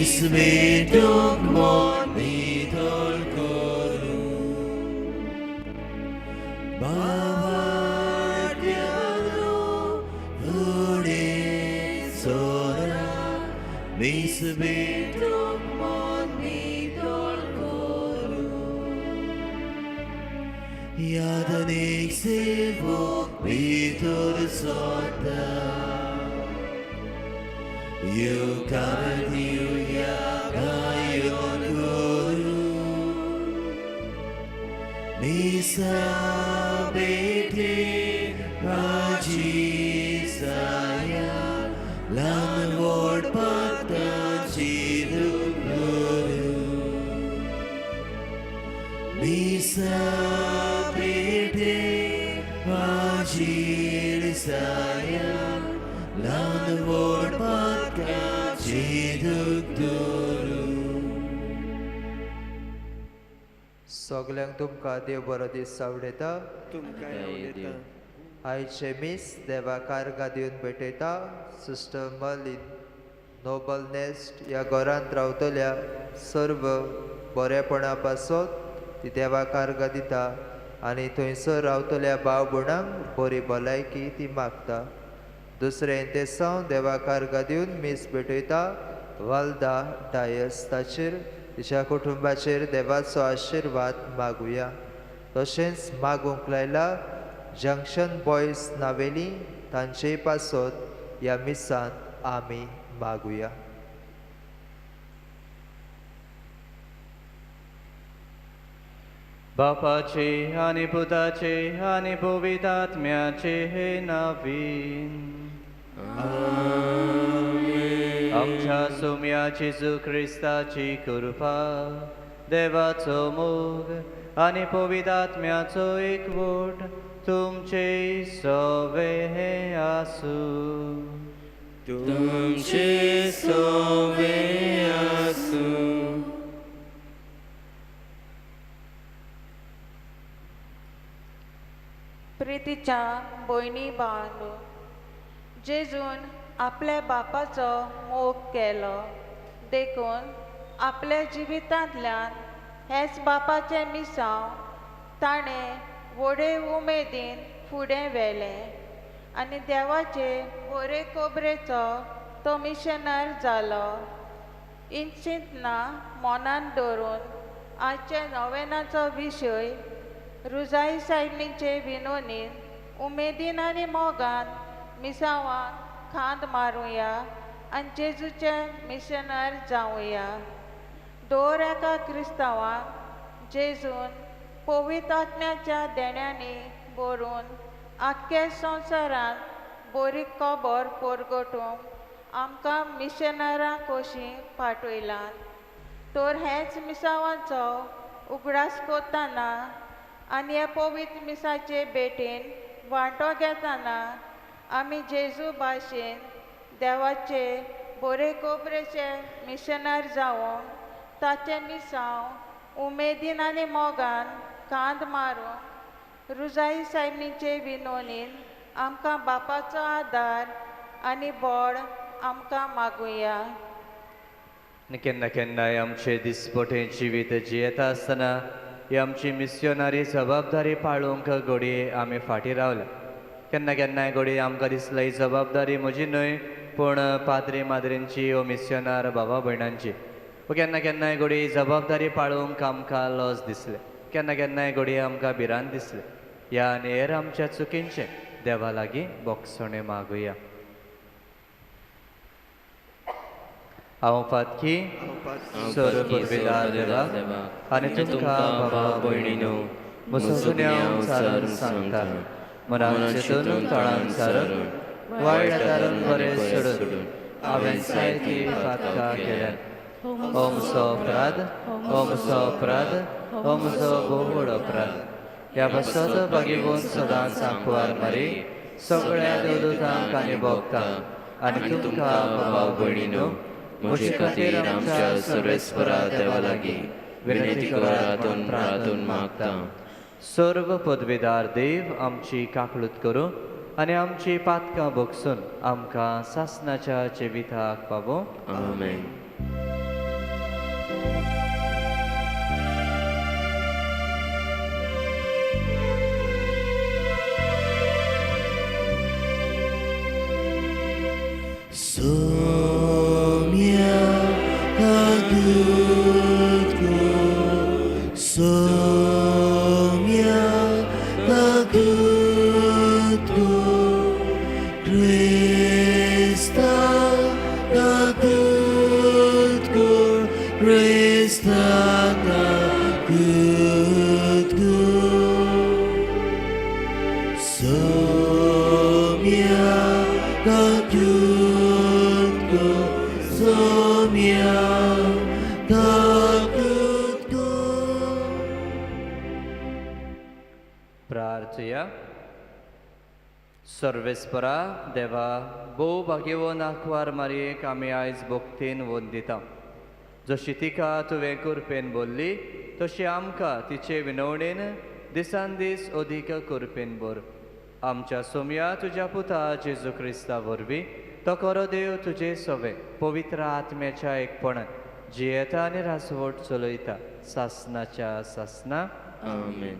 मीस भेटूंक मन नितळ करूं भावाड्यानो फुडें सरा मीस भेटूंक मन नितळ करूं यादनीक सेवक भितर सरता येवकार दिवया गायन करूं मिसा भेटेन राजिसाया ल्हान व्हड भक्तांची करूं मिसा भेटेन राजिसाया ल्हान व्हड भक्तांची करूं. सगल्यांक तुमकां देव बरो दीस सावडयता. तुमकां आवडटा. आयचे मीस देवा कार्गा दिवन भेटयता सिस्टर मर्लिन नोबल नेस्ट ह्या घरांत रावतल्या सर्व बरेपणा पासत ती देवा कार्गा दिता आनी थंयसर रावतल्या भाव भयणांक बरी भलायकी ती मागता. दुसरें इंतेसांव देवा कार्गा दिवन मीस भेटयता वाल्दा डायस ताचेर तिच्या कुटुंबाचेर देवाचो आशिर्वाद मागुया. तशेंच मागूंक लायला जंक्शन बॉयज नावेली तांचेय पासत ह्या मिसांत आमी मागुया. बापाचे आनी पुताचे आनी पवित्र आत्म्याचे हे नावीन. आमच्या सोम्या जेजू क्रिस्ताची कृपा, देवाचो मोग आनी पवित्र आत्म्याचो एकवट तुमचे सवे आसूं. तुमचे सवे आसूं. प्रितीच्या भयणी भावांनो, जेजून आपल्या बापाचो मोग केलो देखून आपल्या जिवितांतल्यान हेच बापाचें मिसांव ताणें व्हडे उमेदीन फुडें व्हेलें आनी देवाचे बरे खबरेचो तो मिशनर जालो. चिंतना मनान दवरून आजच्या नोवेनाचो विशय रुजाई सायबीचे विनोनीन उमेदीन आनी मोगान मिसांवाक खांद मारुया आनी जेजूचे मिशनर जावया. दर एका क्रिस्तांवाक जेजून पवित्र आत्म्याच्या देण्यांनी भरून आख्ख्या संवसारांत बरी खबर परगटूंक आमकां मिशनरां कशीं पाठयलां. तर हेच मिसांवाचो उगडास करतना आनी ह्या पवित्र मिसाचे भेटेन वांटो घेतना आमी जेजू भाशेन देवाचे बरे खबरेचे मिशनर जावंक ताचें मिसांव उमेदीन आनी मोगान कांद मारूंक रुजाई सायबीचे विनोनीन आमकां बापाचो आदार आनी बळ आमकां मागुया. आनी केन्ना केन्नाय आमचे दिसपटें जिवीत जियेता आसतना ही आमची मिस्योनारी जबाबदारी पाळूंक घडये आमी फाटीं रावल्या. केन्ना केन्नाय घडये आमकां दिसला ही जबाबदारी म्हजी न्हय पूण पाद्री माद्रींची वो मिस्योनार बाबा भयणांची. वो केन्ना केन्नाय घडये जबाबदारी पाळूंक आमकां लज दिसलें, केन्ना केन्नाय घडये आमकां भिरांत दिसलें. ह्या आनी हेर आमच्या चुकींचें देवा लागीं बोगसणें मागुया. हांव पातकी सर पुर्विदार देवा आनी तुमकां बाबा भयणीनो म्हजो गुन्यांव सारून सांगता, मनान चिंतून तळान सारून वायट आदारून बरें सोडून हांवें जायतीं पातकां केल्यात. हो म्हजो अपराध, हो म्हजो अपराध, हो म्हजो भोव व्हड अपराध. ह्या पासत बागीबोन सदांच आंकवार मारी सगळ्या देवदूतांक आनी भोगतांक आनी तुमकां बाबा भयणीनो म्हजे खातीर आमच्या सर्वेस्परा देवा लागीं विनंती करात म्हूण प्रार्थून मागता. सर्व पदवेदार देव आमची काकळूत करूं आनी आमची पातकां भोगसून आमकां सासणाच्या जिविताक पावों. आमेन. Somia kagutko, Somia kagutko, Krista kagutko, Krista kagutko. Somia kagutko, Somia kagutko. प्रार्थया. सर्वेस्परा देवा, भोव भाग्यवन आंकवार मारयेक आमी आयज भक्तीन वंदिता. जशी तिका तुवें कृपेन बोल्ली, तशी आमकां तिचे विनवणेन दिसान दीस अदीक कृपेन भर. आमच्या सोमया तुज्या पुता जेजू क्रिस्ता वरवीं, तो खरो देव तुजे सवे पवित्र आत्म्याच्या एकपणान जियेता आनी रासवट चलयता सासनाच्या सासना. आमेन.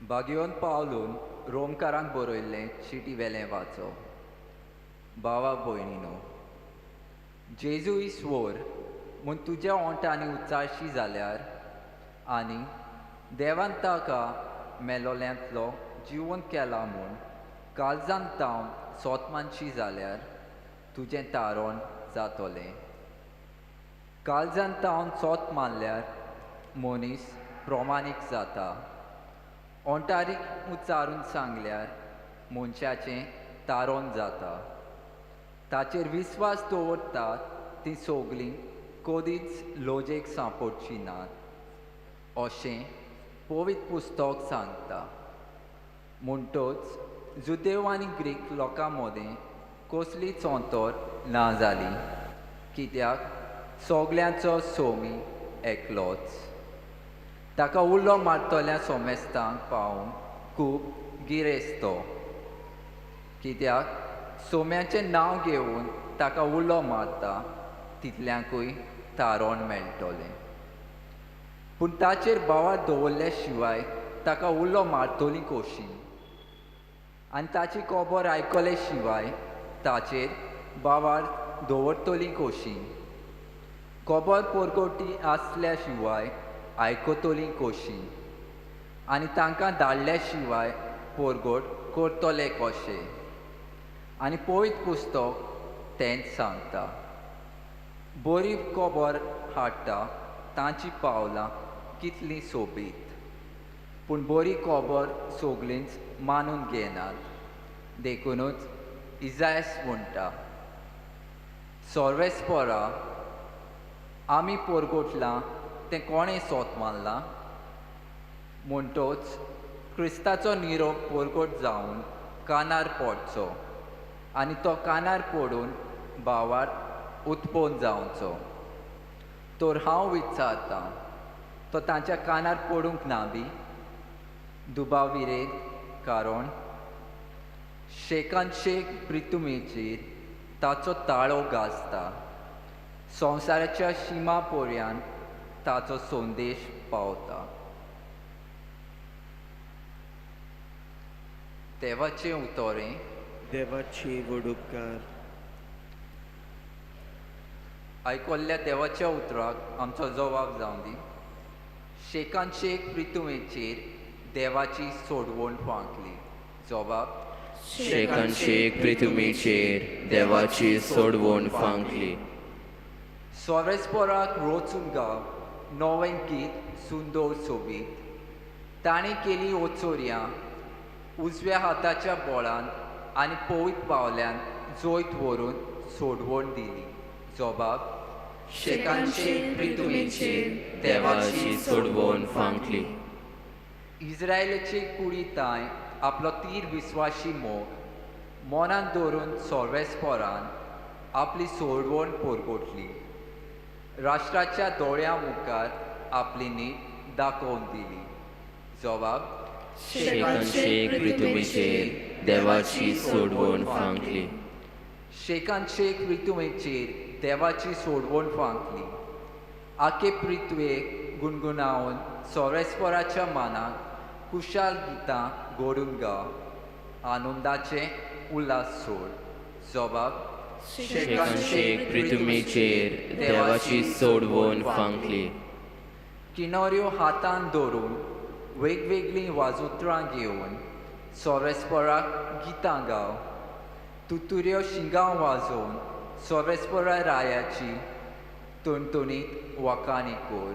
भाग्यवंत पावलून रोमकारांक बरयल्लें चिटी वेलें वाचो. भावा भयणीनो, जेजू ईश्वर म्हूण तुज्या ओंठांनी उच्चारशी जाल्यार आनी देवान ताका मेलोल्यांतलो जिवन केला म्हूण काळजान तावन सोत मानशी जाल्यार तुजें तारण जातलें. काळजान तावन सोत मानल्यार मनीस प्रमाणीक जाता. ओंठारीक उच्चारून सांगल्यार मनशाचें तारण जाता. ताचेर विस्वास दवरतात तीं सगळीं कदीच लजेक सांपडचीं नात अशें पवित्र पुस्तक सांगता. म्हणटच जुदेव आनी ग्रीक लोकां मदें कसलीच अंतर ना जाली, कित्याक सगल्यांचो सोमी एकलोच. ताका उलो मारतल्या सोमेस्तांक पावूंक खूब गिरेस्त तो, कित्याक सोम्याचें नांव घेवन ताका उलो मारता तितल्यांकूय तारण मेळटलें. पूण ताचेर भावार दवरल्या शिवाय ताका उलो मारतली कशी, आनी ताची खबर आयकले शिवाय ताचेर भावार दवरतली कशी? खबर परगटी आसल्या शिवाय आयकतली कशी, आनी तांकां धाडल्या शिवाय परगट करतले कशे? आनी पवित्र पुस्तक तेंच सांगता, बरी खबर हाडटा तांची पावलां कितलीं सोबीत, पूण बरी खबर सगळींच मानून घेनात. देखुनूच इजायस म्हणटा, सर्वेस्परा आमी परगटलां तें कोणें सोत मानलां? म्हणटच क्रिस्ताचो निरोप परगट जावन कानार पडचो आनी तो कानार पडून भावार उत्पन्न जावचो. तर हांव विचारतां, तो तांच्या कानार पडूंक ना बी? दुबाव विरेत, कारण शेकान शेक प्रितुमेचेर ताचो ताळो गाजता, संवसाराच्या शिमा पर्यंत ताचो संदेश पावता. देवाचें उतरें. देवाची व्हड उपकार. आयकल्ल्या देवाच्या उतराक आमचो जवाब जावं दी. शेकान शेक प्रितुमेचेर देवाची सोडवण फांकली. जवाब. शेकान शेक पृथ्वीचेर देवाची सोडवण फांकली. सोरेस्पराक रोचून गाव नवें गीत सुंदर सोबीत. ताणें केली ओचोरयां उजव्या हाताच्या बोळान आनी पवित्र पावल्यान जैत व्हरून सोडवण दिली. जवाब. शेकान शेक पृथ्वीचेर देवाची सोडवण फांकली. इस्रायलाचे कुडी तांय आपलो तीर विस्वाशी मोग मनान दवरून सर्वेस्परान आपली सोडवण परगटली. राष्ट्राच्या दोळ्यां मुखार आपली नीट दाखोवन दिली. जवाब. शेकान शेक पृथ्वीचेर देवाची सोडवण फांकली. शेकान शेक पृथ्वीचेर देवाची सोडवण फांकली. आखे पृथ्वेक गुणगुणावन सोरेस्पराच्या मानाक कुशाल गितां घडून गा, आनंदाचे उल्हास सोड. जबाब शेकान शेक पृथ्वीचेर देवाची सोडवण फांकली. किनोऱ्यो हातान धरून वेगवेगळीं वाजोत्रां घेवन सोरेस्पराक गितां गाव, तुतुऱ्यो शिंगां वाजोवन सोरेस्परा रायाची टणटणीत वाकाणी कोर.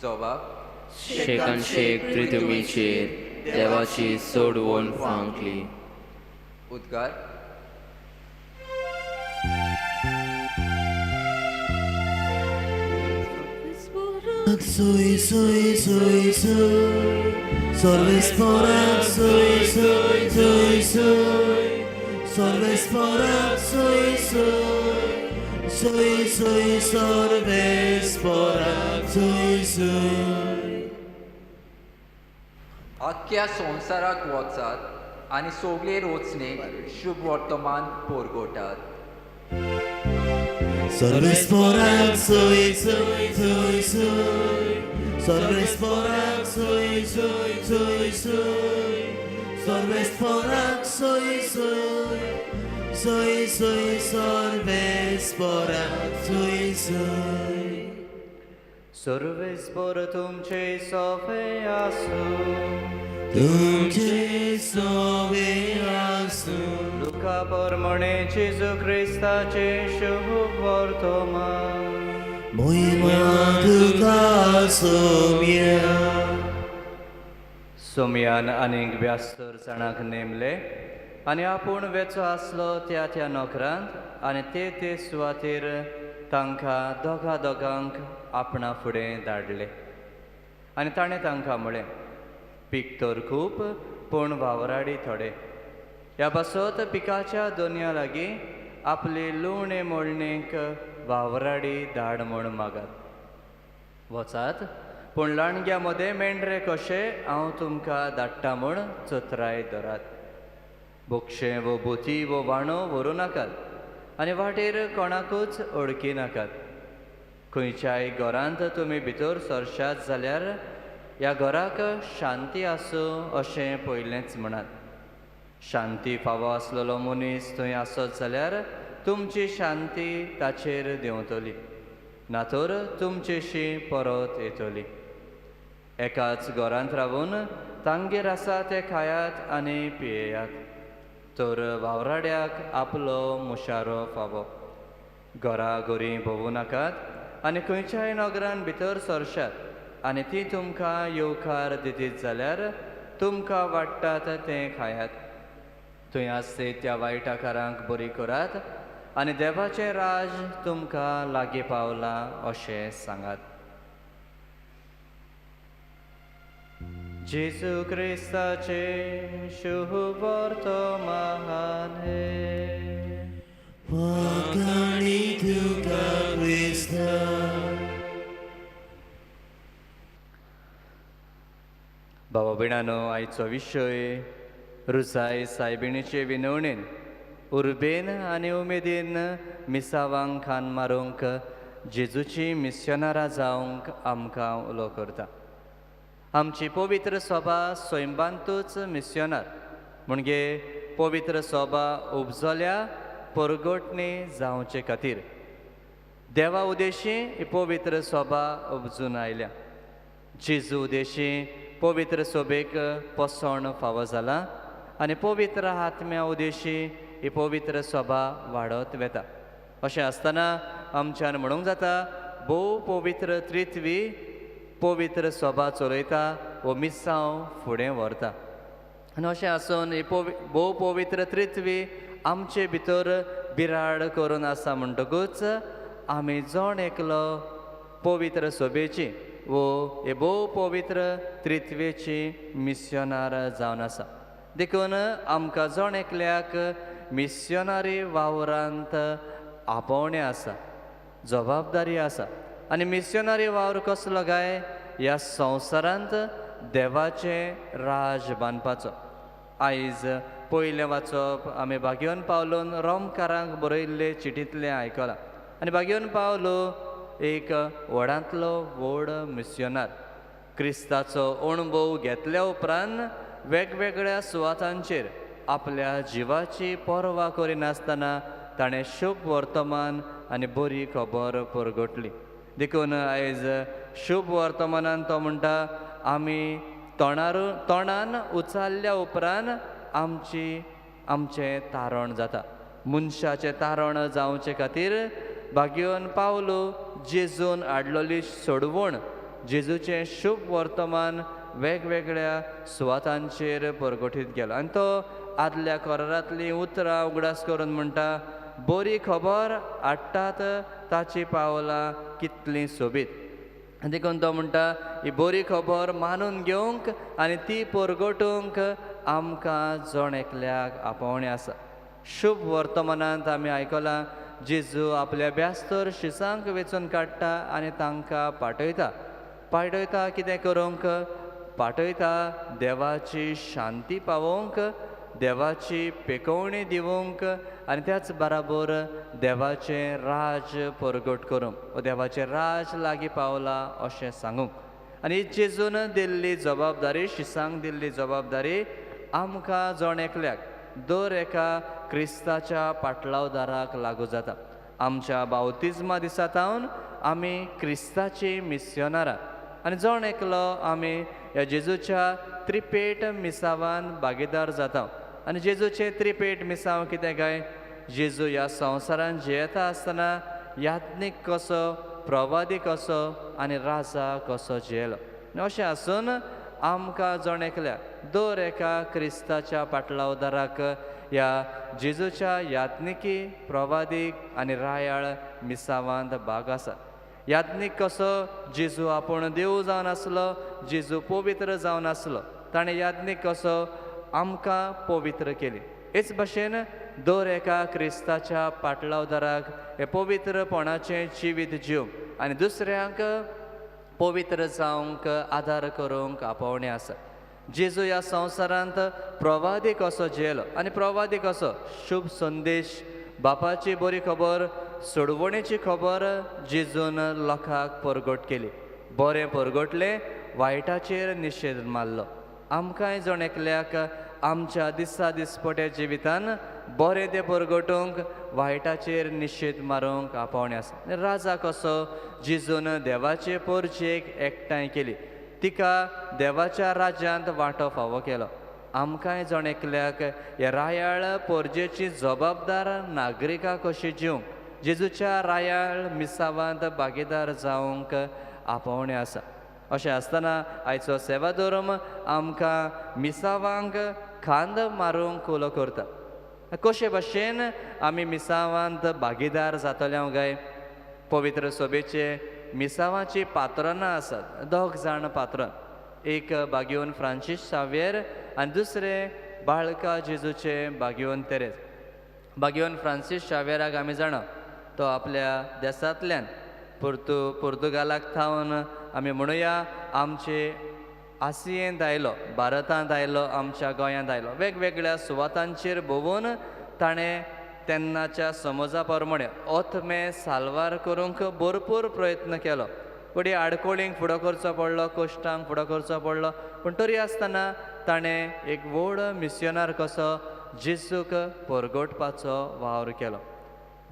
जबाब शेकान शेक पृथ्वीचेर देवाची सोडवण फांकली. उद्गार. Soy, soy, soy, soy, Sarvesparak soy, soy, soy, soy, Sarvesparak soy, soy, soy, soy, Sarvesparak soy, soy. आख्ख्या संवसाराक वचात आनी सगळे रोचणेक शुभ वर्तमान परगटात. Sarvesparak soy, soy, soy, soy, Sarvesparak soy, soy, soy, soy, Sarvesparak soy, soy, soy, soy, Sarvesparak soy, soy. सर्वेस्पर तुमचे सोफे आसूं. तुमचे सोवे आसूं. लुका प्रमाणे जेजू क्रिस्ताचे शुभ वर्तमान. महिमा तुका सोम्या. सोमयान आनीक ब्यास्तर जाणांक नेमले आनी आपूण वेचो आसलो त्या त्या नोकरांत आनी ते ते सुवातेर तांकां दोगा दोगांक आपणा फुडें धाडले. आनी ताणें तांकां म्हळें, पीक तर खूब पूण वावराडी थोडे. ह्या पासत पिकाच्या दोनया लागीं आपले लुवणे मोडणेक वावराडी धाड म्हूण मागात. वचात, पूण लांडग्या मदें मेंढरे कशे हांव तुमकां धाडटा म्हूण चत्राय धरात. बोक्षें वो बोती वो वाणो व्हरूं नाकात आनी वाटेर कोणाकूच वळखी नाकात. खंयच्याय घरांत तुमी भितर सरशात जाल्यार ह्या घराक शांती आसूं अशें पयलेंच म्हणात. शांती फावो आसलेलो मनीस थंय आसत जाल्यार तुमची शांती ताचेर देंवतली, ना तर तुमचेशी परत येतली. एकाच घरांत रावून तांगेर आसा तें खायात आनी पियेयात, तर वावराड्याक आपलो मुशारो फावो. घरा घरी भोंवूं नाकात आनी खंयच्याय नगरान भितर सरशात आनी ती तुमकां येवकार दितीत जाल्यार तुमकां वाडटात तें खायात. थंय आसते त्या वायटाकारांक बरी करात आनी देवाचें राज तुमकां लागीं पावलां अशें सांगात. जेजू क्रिस्ताचे शुभ वर्तमान हें. वाखाणी तुका क्रिस्ता. बाबा भयणानो, आयचो विशय रुजाय सायबिणीचे विनवणेन उर्बेन आनी उमेदीन मिसावांक खान मारूंक जेजूची मिस्योनारां जावंक आमकां उलो करता. आमची पवित्र सभा स्वयंबांतूच मिस्योनार म्हणजे पवित्र सभा उपजल्या परगटणी जावचे खातीर देवा उदेशी ही पवित्र सभा उपजून आयल्या. जेजू उदेशी पवित्र सभेक पोसवण फावो जाला आनी पवित्र आत्म्या उदेशी ही पवित्र सभा वाडत वेता. अशें आसतना आमच्यान म्हणूंक जाता, भोव पवित्र त्रित्वी पवित्र सभा चलयता वो मिसांव फुडें व्हरता. आनी अशें आसून ही भोव पवित्र त्रित्वी आमचे भितर बिराड करून आसा म्हणटकूच आमी जण एकलो पवित्र सभेची वो हे भोव पवित्र त्रित्वेची मिस्योनार जावन आसा. देखून आमकां जण एकल्याक मिस्योनारी वावरांत आपोवणें आसा, जबाबदारी आसा. आनी मिस्योनारी वावर कसलो काय, ह्या संवसारांत देवाचें राज बांदपाचो. आयज पयलें वाचप आमी भाग्योन पावलोन रोमकारांक बरयल्ले चिटींतलें आयकलां आनी भाग्योन पावलो एक व्हडांतलो व्हड मिस्योनार. क्रिस्ताचो अणभव घेतल्या उपरांत वेगवेगळ्या सुवातांचेर आपल्या जिवाची पर्वा करिनासतना ताणें शुभ वर्तमान आनी बरी खबर परगटली. देखून आयज शुभ वर्तमानान तो म्हणटा आमी तोंडान उचारल्या उपरांत आमचें तारण जाता. मनशाचें तारण जावचे खातीर भाग्योन पावलो जेजून हाडलेली सोडवण, जेजूचें शुभ वर्तमान वेगवेगळ्या सुवातांचेर परगटीत गेलो. आनी तो आदल्या करारांतलीं उतरां उगडास करून म्हणटा बरी खबर हाडटात ताची पावलां कितलीं सोबीत. देखून तो म्हणटा ही बरी खबर मानून घेवंक आनी ती परगटूंक आमकां जण एकल्याक आपोवणें आसा. शुभ वर्तमानांत आमी आयकलां जेजू आपल्या ब्यास्तर शिसांक वेंचून काडटा आनी तांकां पाठयता. पाठयता कितें करूंक? पाठयता देवाची शांती पावोवंक, देवाची पेकोवणी दिवंक आनी त्याच बराबर देवाचें राज परगट करूंक, देवाचें राज लागीं पावलां अशें सांगूंक. आनी जेजून दिल्ली जबाबदारी, शिसांक दिल्ली जबाबदारी आमकां जण एकल्याक दर एका क्रिस्ताच्या पाटलावदाराक लागू जाता. आमच्या बावतिज्मा दिसा सावन आमी क्रिस्ताची मिस्योनारां आनी जण एकलो आमी ह्या जेजूच्या त्रिपेट मिसावान भागीदार जाता. आनी जेजूचें त्रिपेट मिसांव कितें काय? जेजू ह्या संवसारान जियेता आसतना याज्ञीक कसो, प्रवादी कसो आनी राजा कसो जियेलो. आनी अशें आसून आमकां जण एकल्या दर एका क्रिस्ताच्या पाटलावदाराक ह्या जेजूच्या याज्ञिकी, प्रवादीक आनी रायाळ मिसावांत भाग आसा. याज्ञीक कसो जेजू आपूण देव जावन आसलो, जेजू पवित्र जावन आसलो, ताणें याज्ञीक कसो आमकां पवित्र केली. हेच भशेन दर एका क्रिस्ताच्या पाटलावदाराक हें पवित्रपणाचें जिवीत जिवंक आनी दुसऱ्यांक पवित्र जावंक आदार करूंक आपोवणें आसा. जेजू ह्या संवसारांत प्रवादी कसो जियेलो आनी प्रवादी कसो शुभ संदेश, बापाची बरी खबर, सोडवणेची खबर जेजून लोकांक परगट केली. बरें परगटलें, वायटाचेर निशेध मारलो. आमकांय जण एकल्याक आमच्या दिसा दिसपट्या जिवितान बरें तें परगटूंक, वायटाचेर निशेध मारूंक आपोवणें आसा. राजा कसो जेजून देवाचे पोरजेक एकठांय केली, तिका देवाच्या राज्यांत वांटो फावो केलो. आमकांय जण एकल्याक ह्या रायाळ पोरजेची जबाबदार नागरिकां कशी जिवंक, जेजूच्या रायाळ मिसावांत भागीदार जावंक आपोवणें आसा. अशें आसतना आयचो सेवाधर्म आमकां मिसावांक खांद मारूंक उलो करता. कशे भशेन आमी मिसावांत भागीदार जातले काय? पवित्र सभेचे मिसावाची पात्रां आसात, दोग जाण पात्रां, एक भाग्योन फ्रांसीस शाव्येर आनी दुसरें बाळका जेजूचे भाग्योन तेरेज. भाग्योन फ्रांसीस शाव्येराक आमी जाणा तो आपल्या देसांतल्यान पुर्तुगालाक थावन आमी म्हणुया आमचे आसियेंत आयलो, भारतांत आयलो, आमच्या गोंयांत आयलो. वेगवेगळ्या सुवातांचेर भोंवून ताणें तेन्नाच्या समजा प्रमाणे ओथमे साल्वार करूंक भरपूर प्रयत्न केलो. फुडें आडकोळींक फुडो करचो पडलो, कश्टांक फुडो करचो पडलो, पूण तरी आसतना ताणें एक व्हड मिस्योनार कसो जेजूक परगटपाचो वावर केलो.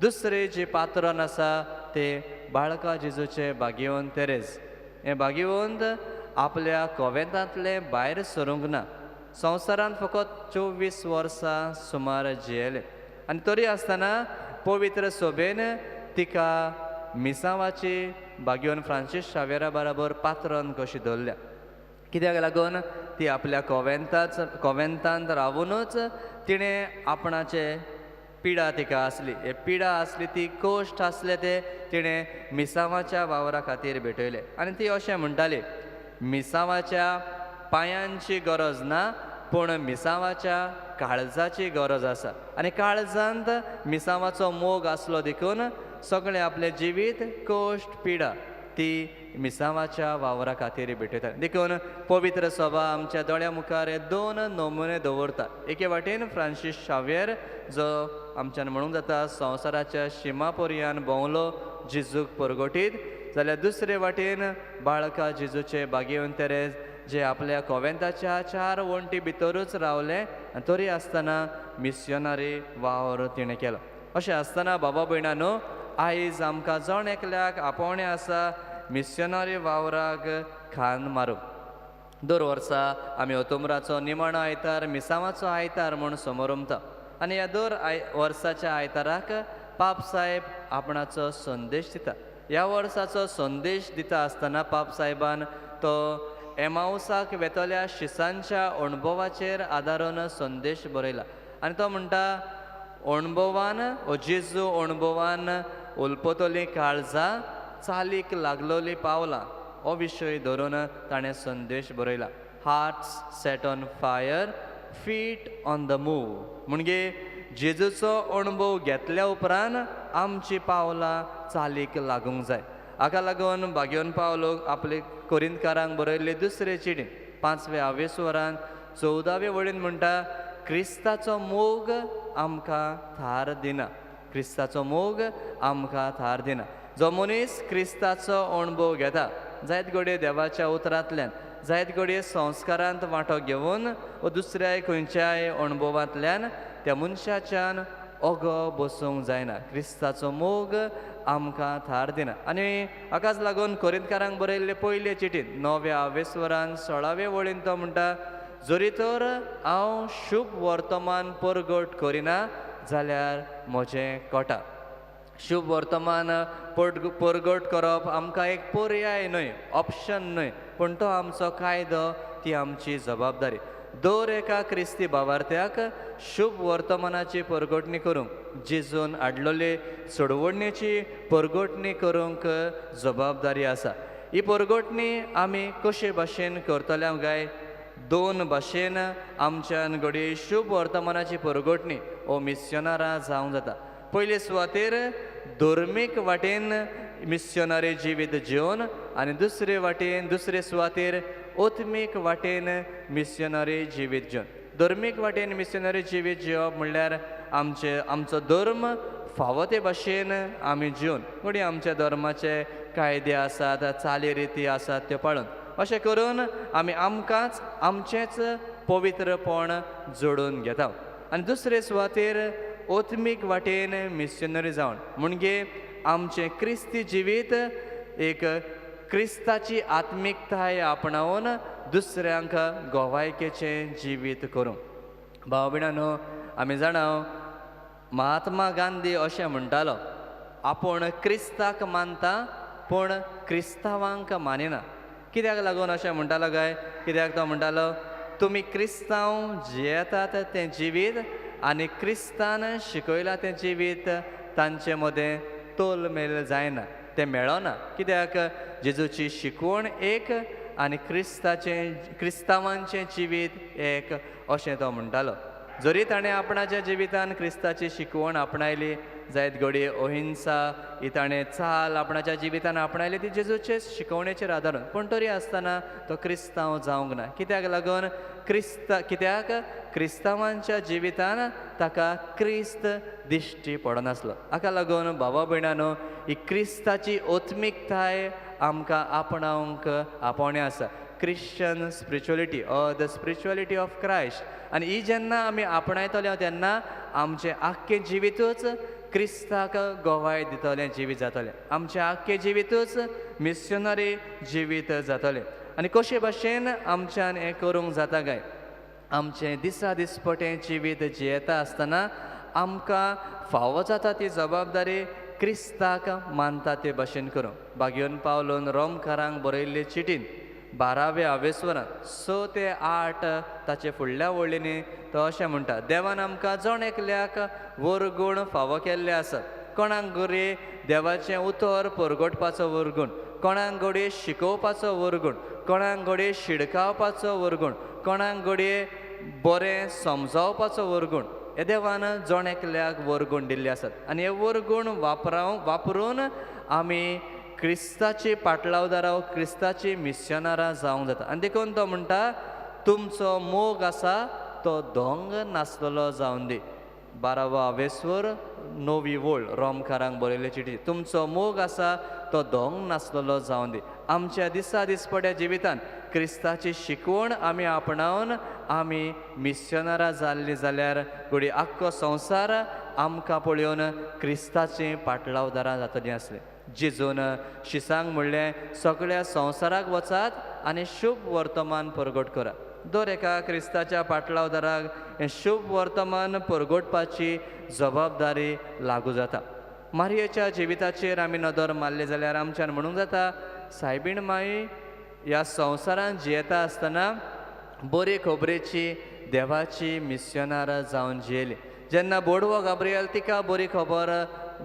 दुसरें जें पात्रण आसा तें बाळका जेजूचें भाग्यवंत तेरेज. हें भाग्यवंत आपल्या कोवेंतांतलें भायर सरूंक ना. संवसारांत फकत 24 वर्सां सुमार जियेलें आनी तरी आसतना पवित्र सोबेन तिका मिसावाची भाग्योन फ्रांसीस शावेरा बराबर पात्रण कशी दवरल्या. कित्याक लागून ती आपल्या कोवेंतांत रावुनूच तिणें आपणाचे पिडा तिका आसली, हे पिडा आसली ती कश्ट आसले ते तिणें मिसावाच्या वावरा खातीर भेटयले. आनी ती अशें म्हणटाली, मिसावाच्या पांयांची गरज ना, पूण मिसावाच्या काळजाची गरज आसा. आनी काळजांत मिसावाचो मोग आसलो देखून सगळें आपलें जिवीत कश्ट पिडा ती मिसांवाच्या वावरा खातीर भेटयता. देखून पवित्र सभा आमच्या दोळ्या मुखार हे दोन नमुने दवरता. एके वाटेन फ्रांसीस शाव्येर जो आमच्यान म्हणूंक जाता संवसाराच्या शिमा पर्यान भोंवलो जेजूक परगटीत, जाल्यार दुसरे वाटेन बाळका जेजूचे बागेवन तेरेज जे आपल्या कोवेंताच्या 4 वण्टी भितरूच रावले आनी तरी आसतना मिस्योनारी वावर तिणें केलो. अशें आसतना बाबा भयणानो, आयज आमकां जण एकल्याक आपोवणें आसा मिस्योनारी वावराक खान मारूंक. दर वर्सा आमी ओतोमराचो निमाणो आयतार मिसांवाचो आयतार म्हूण समोरमता आनी ह्या दर वर्साच्या आयताराक पाप साहेब आपणाचो संदेश दिता. ह्या वर्साचो संदेश दिता आसतना पाप साहेबान तो एमावसाक वेतल्या शिसांच्या अणभवाचेर आदारून संदेश बरयला आनी तो म्हणटा, अणभवान ओ जेजू अणभवान उलपतली काळजां चालीक लागलोली पावलां हो विशय धरून ताणें संदेश बरयला. Hearts set on fire, feet on the move. म्हणजे जेजूचो अणभव घेतल्या उपरांत आमची पावलां चालीक लागूंक जाय. हाका लागून भाग्योन पावलो आपले कोरिंतकारांक बरयल्ले दुसरे चिटीन 5व्या आवेस्वरान 14व्या वळीन म्हणटा, क्रिस्ताचो मोग आमकां थार दिना. क्रिस्ताचो मोग आमकां थार दिना. जो मनीस क्रिस्ताचो अणभव घेता जायत घडये देवाच्या उतरांतल्यान, जायत घडये संस्कारांत वांटो घेवन वा दुसऱ्याय खंयच्याय अणभवांतल्यान, त्या मनशाच्यान ओगो बसूंक जायना. क्रिस्ताचो मोग आमकां थार दिना. आनी हाकाच लागून कोरिंतकारांक बरयल्ले पयले चिटीन 9व्या आवेस्वरान 16व्या वळीन तो म्हणटा, जरी तर हांव शुभ वर्तमान परगट करिना जाल्यार म्हजें कोटा. शुभ वर्तमान परगट करप आमकां एक पर्याय न्हय, ऑप्शन न्हय, पूण तो आमचो कायदो, ती आमची जबाबदारी. दर एका क्रिस्ती भावार्थ्याक शुभ वर्तमानाची परगटणी करूंक, जेजून हाडलेले सोडवणेची परगटणी करूंक जबाबदारी आसा. ही परगटणी आमी कशे भाशेन करतले काय? दोन भाशेन आमच्यान घडये शुभ वर्तमानाची परगटणी ओ मिस्योनारां जावंक जाता. पयले सुवातेर धर्मीक वाटेन मिस्योनारी जिवीत जिवन आनी दुसरे वाटेन दुसरे सुवातेर आत्मीक वाटेन मिस्योनारी जिवीत जिवन. धर्मीक वाटेन मिस्योनारी जिवीत जिवप म्हणल्यार आमचे आमचो धर्म फावो ते भाशेन आमी जिवन, घडये आमच्या धर्माचे कायदे आसात, चाली रिती आसात त्यो पाळून, अशें करून आमी आमकांच आमचेंच पवित्रपण जोडून घेता. आनी दुसरे सुवातेर आत्मीक वाटेन मिस्योनरी जावन म्हणजे आमचें क्रिस्ती जिवीत एक क्रिस्ताची आत्मिकताय आपणावन दुसऱ्यांक गोवायकेचें जिवीत करूंक. भाव भयणांनो, आमी जाणा महात्मा गांधी अशें म्हणटालो, आपूण क्रिस्ताक मानता पूण क्रिस्तांवांक मानिना. कित्याक लागून अशें म्हणटालो काय? कित्याक तो म्हणटालो, तुमी क्रिस्तांव जियेतात तें जिवीत आनी क्रिस्तान शिकयलां तें जिवीत तांचे मदें तोलमेल जायना, तें मेळना. कित्याक जेजूची शिकवण एक आनी क्रिस्ताचें क्रिस्तांवांचें जिवीत एक अशें तो म्हणटालो. जरी ताणें आपणाच्या जिवितान क्रिस्ताची शिकवण आपणायली, जायत घडये अहिंसा ही ताणें चाल आपणाच्या जिवितान आपणायली ती जेजूचे शिकवणेचेर आदारून, पूण तरी आसतना तो क्रिस्तांव जावंक ना. कित्याक लागून? कित्याक क्रिस्तांवांच्या जिवितान ताका क्रिस्त दिश्टी पडनासलो. हाका लागून भावा भयणांनो, ही क्रिस्ताची आत्मिकताय आमकां आपणावंक आपोवणें आसा. Christian spirituality or the spirituality of Christ. आनी ही जेन्ना आमी आपणायतले तेन्ना आमचें आख्खें जिवितूच क्रिस्ताक गोवाय दितलें जिवीत जातलें, आमचें आख्खें जिवितूच मिस्योनरी जिवीत जातलें. आनी कशे भाशेन आमच्यान हें करूंक जाता काय? आमचें दिसा दिसपटें जिवीत जियेता आसतना आमकां फावो जाता ती जबाबदारी क्रिस्ताक मानता ते भाशेन करूंक. बागयोन पावलोन रोमकारांक बरयल्ले चिटीन 12व्या आवेस्वरान 6 ते 8 ताचे फुडल्या वळींनी तो अशें म्हणटा, देवान आमकां जण एकल्याक वरगूण फावो केल्ले आसात. कोणाक घडये देवाचें उतर परगटपाचो वरगूण, कोणाक घडये शिकोवपाचो वरगूण, कोणाक घडये शिडकावपाचो वरगूण, कोणाक घडये बरें समजावपाचो वरगूण, हे देवान जण एकल्याक वरगूण दिल्ले आसात. आनी हे वरगूण वापरून आमी क्रिस्ताची पाटलावदारां, क्रिस्ताची मिशनारां जावंक जाता. आनी देखून तो म्हणटा तुमचो मोग आसा तो धोंग नासलेलो जावन दी. 12वो आवेस्वर 9वी वळ रोमकारांक बरयल्ली चिटी. तुमचो मोग आसा तो धोंग नासलेलो जावन दी. आमच्या दिसा दिसपट्या जिवितान क्रिस्ताची शिकवण आमी आपणावन आमी मिशनारां जाल्लीं जाल्यार घडये आख्खो संवसार आमकां पळोवन क्रिस्ताचीं पाटलावदारां जातलीं आसलीं. जेजून शिसांक म्हणलें सगळ्या संवसाराक वचात आनी शुभ वर्तमान परगट करात. दर एका क्रिस्ताच्या पाटलावदाराक हें शुभ वर्तमान परगटपाची जबाबदारी लागू जाता. मारयेच्या जिविताचेर आमी नदर मारली जाल्यार आमच्यान म्हणूंक जाता सायबीण माई ह्या संवसारांत जियेता आसतना बरे खबरेची देवाची मिशनारां जावन जियेली. जेन्ना बोडवो गाब्रियल तिका बरी खबर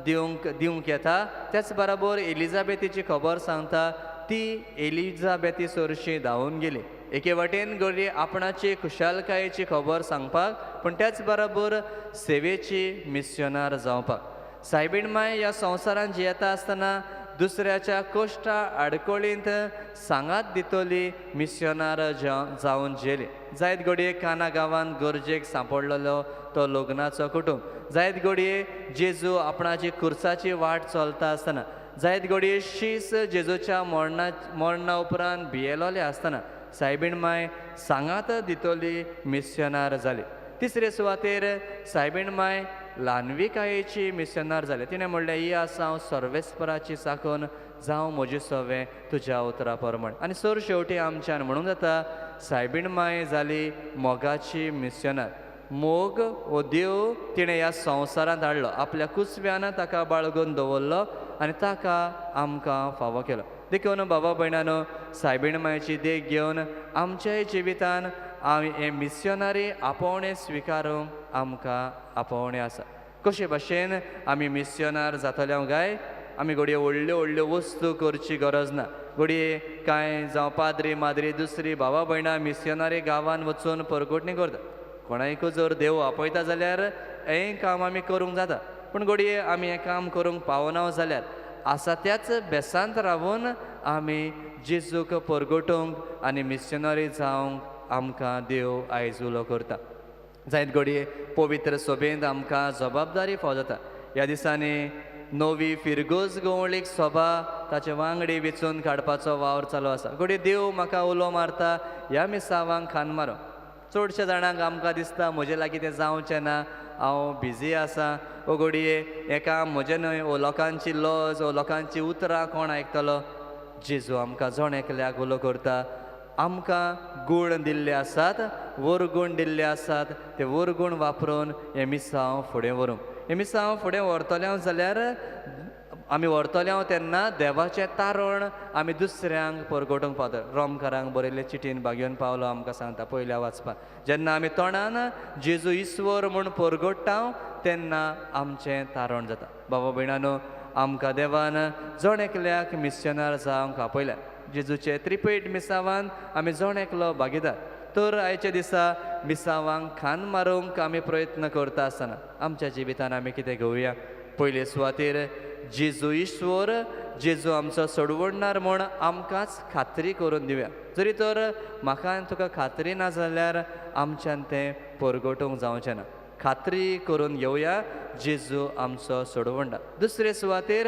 दिवंक येता त्याच बराबर एलिजाबेथीची खबर सांगता, ती एलिजाबेथी सरशी धांवून गेली. एके वाटेन घडये आपणाची खुशालकायेची खबर सांगपाक, पूण त्याच बराबर सेवेची मिशनार जावपाक. सायबीण माय ह्या संवसारांत जियेता आसतना दुसऱ्याच्या कश्टा आडखळींत सांगात दितली मिशनार जावन जियेली. जायत घडये काना गांवांत गरजेक सांपडलेलो तो लग्नाचो कुटुंब, जायत घडये जेजू आपणाची खुर्साची वाट चलता आसतना, जायत घडये शीस जेजूच्या मरणा उपरांत भियेलोले आसतना सायबीण माय सांगात दितली मिशनार जाली. तिसरे सुवातेर सायबीण माय ल्हानविकायेची मिशनार जाली. तिणें म्हणलें ही आसा हांव सर्वेस्पराची चाकून, जावं म्हजें सवें तुज्या उतरा प्रमाण. आनी सर शेवटी आमच्यान म्हणूंक जाता सायबीण माय जाली मोगाची मिशनार. मोग हो देव तिणें ह्या संवसारांत हाडलो, आपल्या कुसव्यान ताका बाळगून दवरलो आनी ताका आमकां फावो केलो. देखून बाबा भयणानो सायबीण मायची देख घेवन आमच्याय जिवितान आमी हें मिशनरी आपोवणें स्विकारूंक आमकां आपोवणें आसा. कशे भाशेन आमी मिशनार जातले काय आमी घडये व्हडल्यो व्हडल्यो वस्तू करची गरज ना. घडये कांय जावं पाद्री माद्री दुसरी भावा भयणां मिशनरी गांवांत वचून परगटणी करता. कोणायकूय जर देव आपयता जाल्यार हें काम आमी करूंक जाता, पूण घडये आमी हें काम करूंक पावना जाल्यार आसा त्याच बेसांत रावून आमी जेजूक परगटूंक आनी मिशनरी जावंक आमकां देव आयज उलो करता. जायत घडये पवित्र सभेंत आमकां जबाबदारी फावो जाता. ह्या दिसांनी नवी फिरगोज गवळीक सभा ताचे वांगडी वेंचून काडपाचो वावर चालू आसा. घडये देव म्हाका उलो मारता ह्या मिसावांक खान मारूंक. चडश्या जाणांक आमकां दिसता म्हजे लागीं तें जावचें ना, हांव बिजी आसा, ओ घडये हें काम म्हजें न्हय, ओ लोकांची लज, ओ लोकांची उतरां कोण आयकतलो. जेजू आमकां जण एकल्याक उलो करता. आमकां गूण दिल्ले आसात, वरगूण दिल्ले आसात, ते वरगूण वापरून हें मिसांव फुडें व्हरूंक. हें मिसांव फुडें व्हरतले जाल्यार आमी व्हरतले तेन्ना देवाचें तारण आमी दुसऱ्यांक परगटूंक पावता. रोमकारांक बरयल्ले चिटीन भागयोन पावलो आमकां सांगता पयल्या वाचपाक, जेन्ना आमी तोंडान जेजू ईश्वर म्हूण परगट्टा तेन्ना आमचें तारण जाता. बाबा भयणानो आमकां देवान जण एकल्याक मिशनार जावंक आपयल्या. जेजूचे त्रिपेट मिसावान आमी जण एकलो भागीदार. तर आयच्या दिसा मिसावांक खान मारूंक आमी प्रयत्न करता आसतना आमच्या जिवितान आमी कितें घेवया. पयले सुवातेर जेजू ईश्वर, जेजू आमचो सोडवणणार म्हूण आमकांच खात्री करून दिवया. जरी तर म्हाका आनी तुका खात्री ना जाल्यार आमच्यान तें परगटूंक जावचें ना. खात्री करून घेवया जेजू आमचो सोडवणदार. दुसरे सुवातेर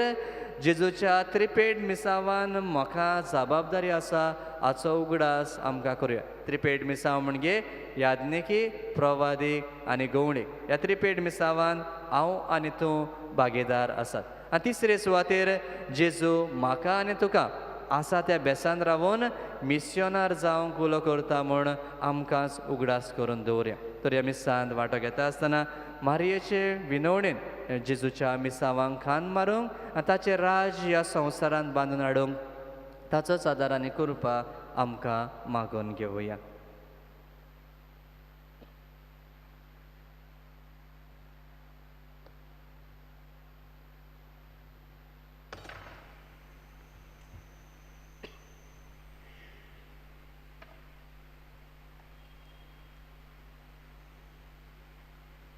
जेजूच्या त्रिपेट मिसावान म्हाका जबाबदारी आसा हाचो उगडास आमकां करुया. त्रिपेट मिसांव म्हणजे याज्ञिकी, प्रवादीक आनी गवणीक. ह्या त्रिपेट मिसावान हांव आनी तूं भागीदार आसात. आनी तिसरे सुवातेर जेजू म्हाका आनी तुका आसा त्या बेसान रावून मिशनार जावंक उलो करता म्हूण आमकांच उगडास करून दवरुया. तर ह्या मिसांत वांटो घेता आसतना मारयेचे विनवणेन जेजूच्या मिसावांक खान मारूंक आनी ताचें राज ह्या संवसारांत बांदून हाडूंक ताचोच आदार आनी कृपा आमकां मागून घेवया.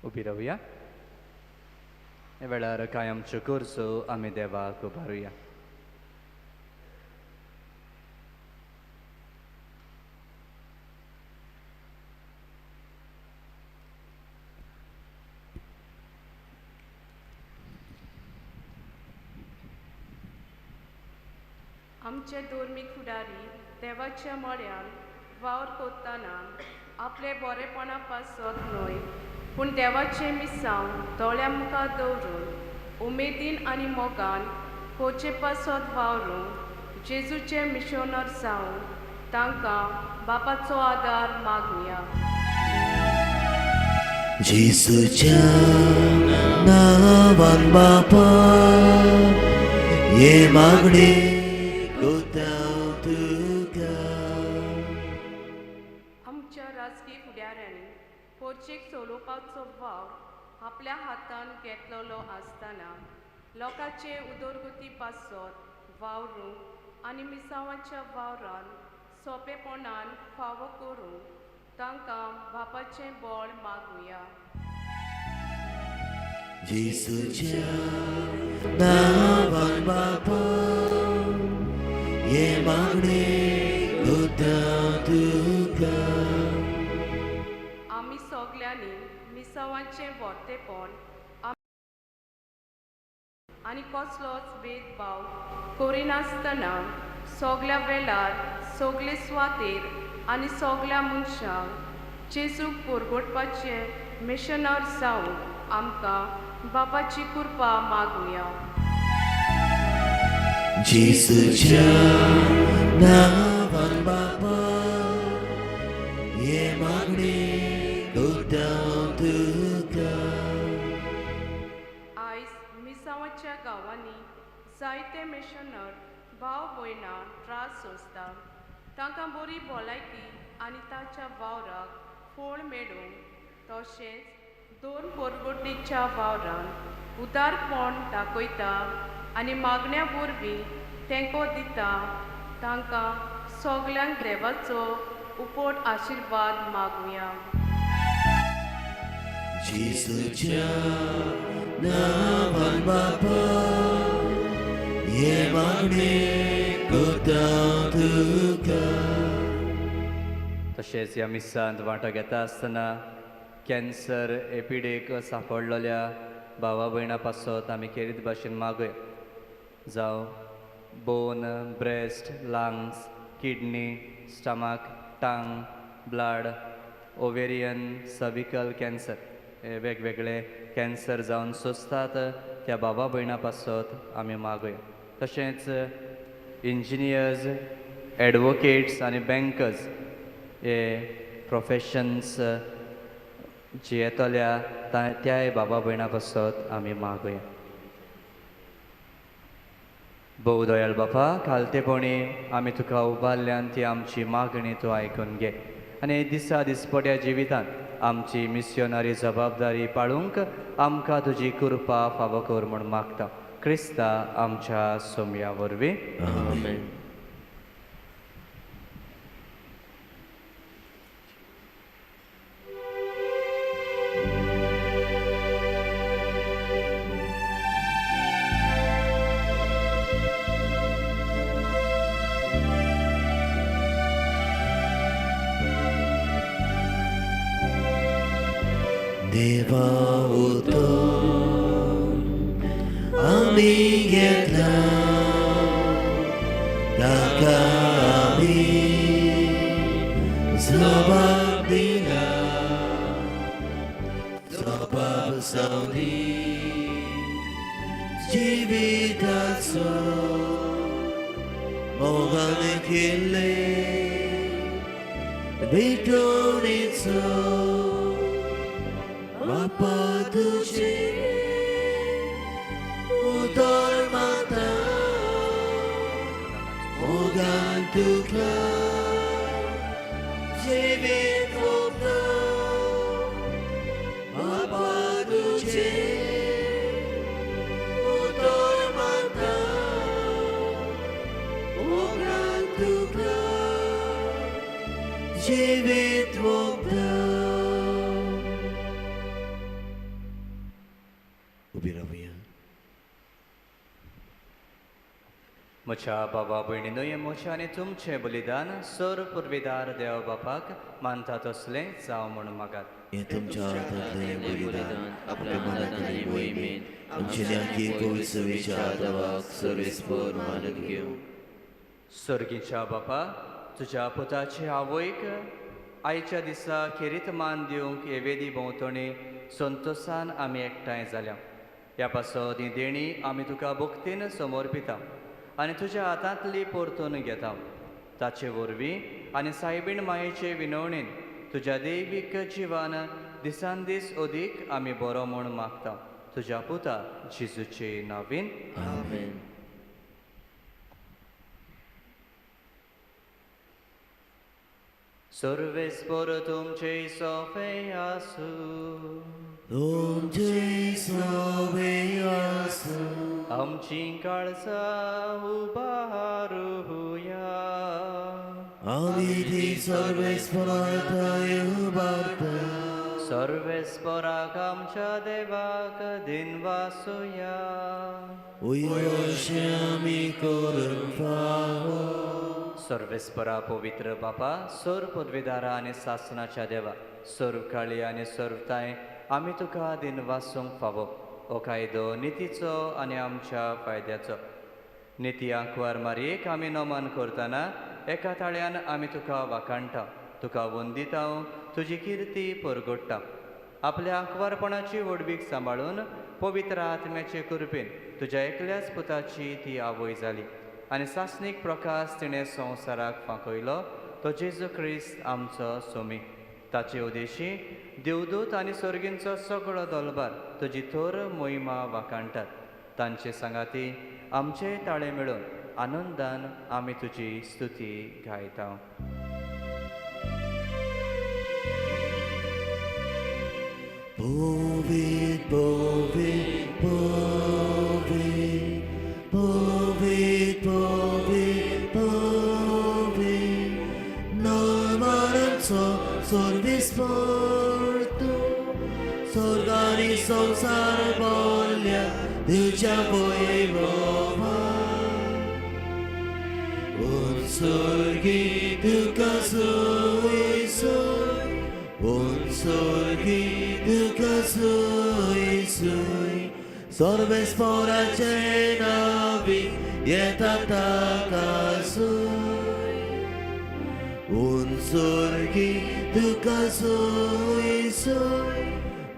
उबी रावया. ह्या वेळार कायमच्यो गरजो आमी देवाक उबारुया. आमचे धर्मीक फुडारी देवाच्या मळ्यान वावर करतना आपले बरेपणा पासत न्हय पूण देवाचें मिसांव दोळ्या मुखार दवरून उमेदीन आनी मोगान कोचे पासत वावरूंक जेजूचे मिशनर जावन तांकां बापाचो आदार मागुया. जेजूच्या नांवान बापा हे मागणे कोता तुका. आमच्या राजकीय फुडाऱ्यांनी पोर्चेक चलोवपाचो वावर आपल्या हातान घेतलेलो आसतना लोकांचे उदरगती पासत वावरूंक आनी मिसांवाच्या वावरान सोंपेपणान फावो करूंक तांकां बापाचें बळ मागुया. जेजूच्या नांवान बापा हे मागणे कोता तुका. आमी सगल्यांनी मिसांवाचें व्हरतेपण आनी कसलोच भेदभाव करिनासतना सगल्या वेळार सगले सुवातेर आनी सगल्या मनशांक जेजूक परगटपाचे मिशनर जावंक आमकां बापाची कृपा मागुया. जेजूच्या नांवान बापा हे मागणे कोता तुका. आयज मिसांवाच्या गांवांनी जायते मिशनर भाव भयणां त्रास सोंसता. तांकां बरी भलायकी आनी ताच्या वावराक फळ मेळूंक तशेंच दोन पोरगोटीच्या वावरान उदारपण दाखयता आनी मागण्या वरवीं तेंको दिता. तांकां सगल्यांक देवाचो उपट आशिर्वाद मागुया. जेजूच्या नांवान बापा हे मागणे कोता तुका. तशेंच ह्या मिसांत वांटो घेता आसतना कॅन्सर एपिडेक सांपडलेल्या भावा भयणां पासत आमी खेरीत भाशेन मागया. जावं bone, breast, lungs, kidney, stomach, tongue, blood, ovarian, cervical cancer हे वेगवेगळे कॅन्सर जावन सोंसतात त्या भावा भयणां पासत आमी मागया. तशेंच इंजिनियर्स, एडवोकेट्स आनी बँकर्स हे प्रोफेशन्स जियेतल्या त्याय बाबा भयणां पासत आमी मागया. भोव दयाळ बापा, खालतेपणी आमी तुका उबारल्यान ती आमची मागणी तूं आयकून घे आनी दिसा दिसपट्या जिवितांत आमची मिस्योनरी जबाबदारी पाळूंक आमकां तुजी कृपा फावो कर म्हूण मागता. क्रिस्ता आमच्या सोमया वरवीं. आमेन. देवा उतो आमी घेतला ताका आमी जबाब दिला जबाब सावनी जिविताचो मोगान केल्ले भेटवणेचो बापा तुझे उदर माता मोगान तुका जिवीत ओंपता बापा तुझे उदर माता मोगान तुका जिवीत ओंपता. उबी रावया. म्हज्या बाबा भयणीनो, हें म्हजें आनी तुमचें बलिदान सर पुर्विदार देव बापाक मानता तसलें जावं म्हूण मागात. हें तुमच्या हातांतलें बलिदान आपल्या मनांतली मोहिमेन आमचे न्याकी पवित्र सेवेच्या आदावाक सर्वेस्पर मानून घेवं. सर्गीच्या बापा, तुज्या पुताचे आवयक आयच्या दिसा खेरीत मान दिवंक हे वेदी भोंवतणी संतोसान आमी एकठांय जाल्या. ह्या पासत ही देणी आमी तुका भक्तीन समर्पिता आनी तुज्या हातांतली परतून घेता. ताचे वरवीं आनी सायबीण मायेचे विनवणेन तुज्या दैवीक जिवान दिसान दीस अदीक आमी बरो म्हूण मागता. तुज्या पुता जेजूचे नांवान आमेन. सर्वेस्पर तुमचे सोफे आसूं. तुमचे सोबे आसूं. आमची काळजां उबारुया. आमी ती सर्वेस्पराक उबारता. सर्वेस्पराक आमच्या देवाक दिनवासुया. उयोशे आमी करूंक फावो. सर्वेस्परा पवित्र बापा, सर्व पदवीदारा आनी सासनाच्या देवा, सर्व काळी आनी सर्वताय आमी तुका दिनवासूंक फावो. हो कायदो नितीचो आनी आमच्या फायद्याचो. निती आंकवार मारयेक आमी नमन करतना एका ताळ्यान आमी तुका वाखाणटा, तुका वंदिता, तुजी किर्ती परगडटा. आपल्या आंकवारपणाची व्हडवीक सांबाळून पवित्र आत्म्याचे कृपेन तुज्या एकल्याच पुताची ती आवय जाली आनी सासणीक प्रकाश तिणें संवसाराक फांकयलो, तो जेजू क्रिस्त आमचो सोमी. ताचे उदेशी देवदूत आनी सर्गींचो सगळो दलबार तुजी थोर मोहिमा वाखाणटात. तांचे सांगाती आमचे ताळे मेळून आनंदान आमी तुजी स्तुती गायता. पवित्र पवित्र पवित्र पवित्र पवित्र पवित्र नामांचो सर्वेस्पर तूं स्वर्ग आनी संवसार भरल्या तुज्या वैभवान. उत्सर्गी तुका सोय सोय, उत्सर्गी तुका सोय सोय, सर्वेस्पराचे नांवी येता ताका सोय. उत्सर्गी तुका सोय सोय,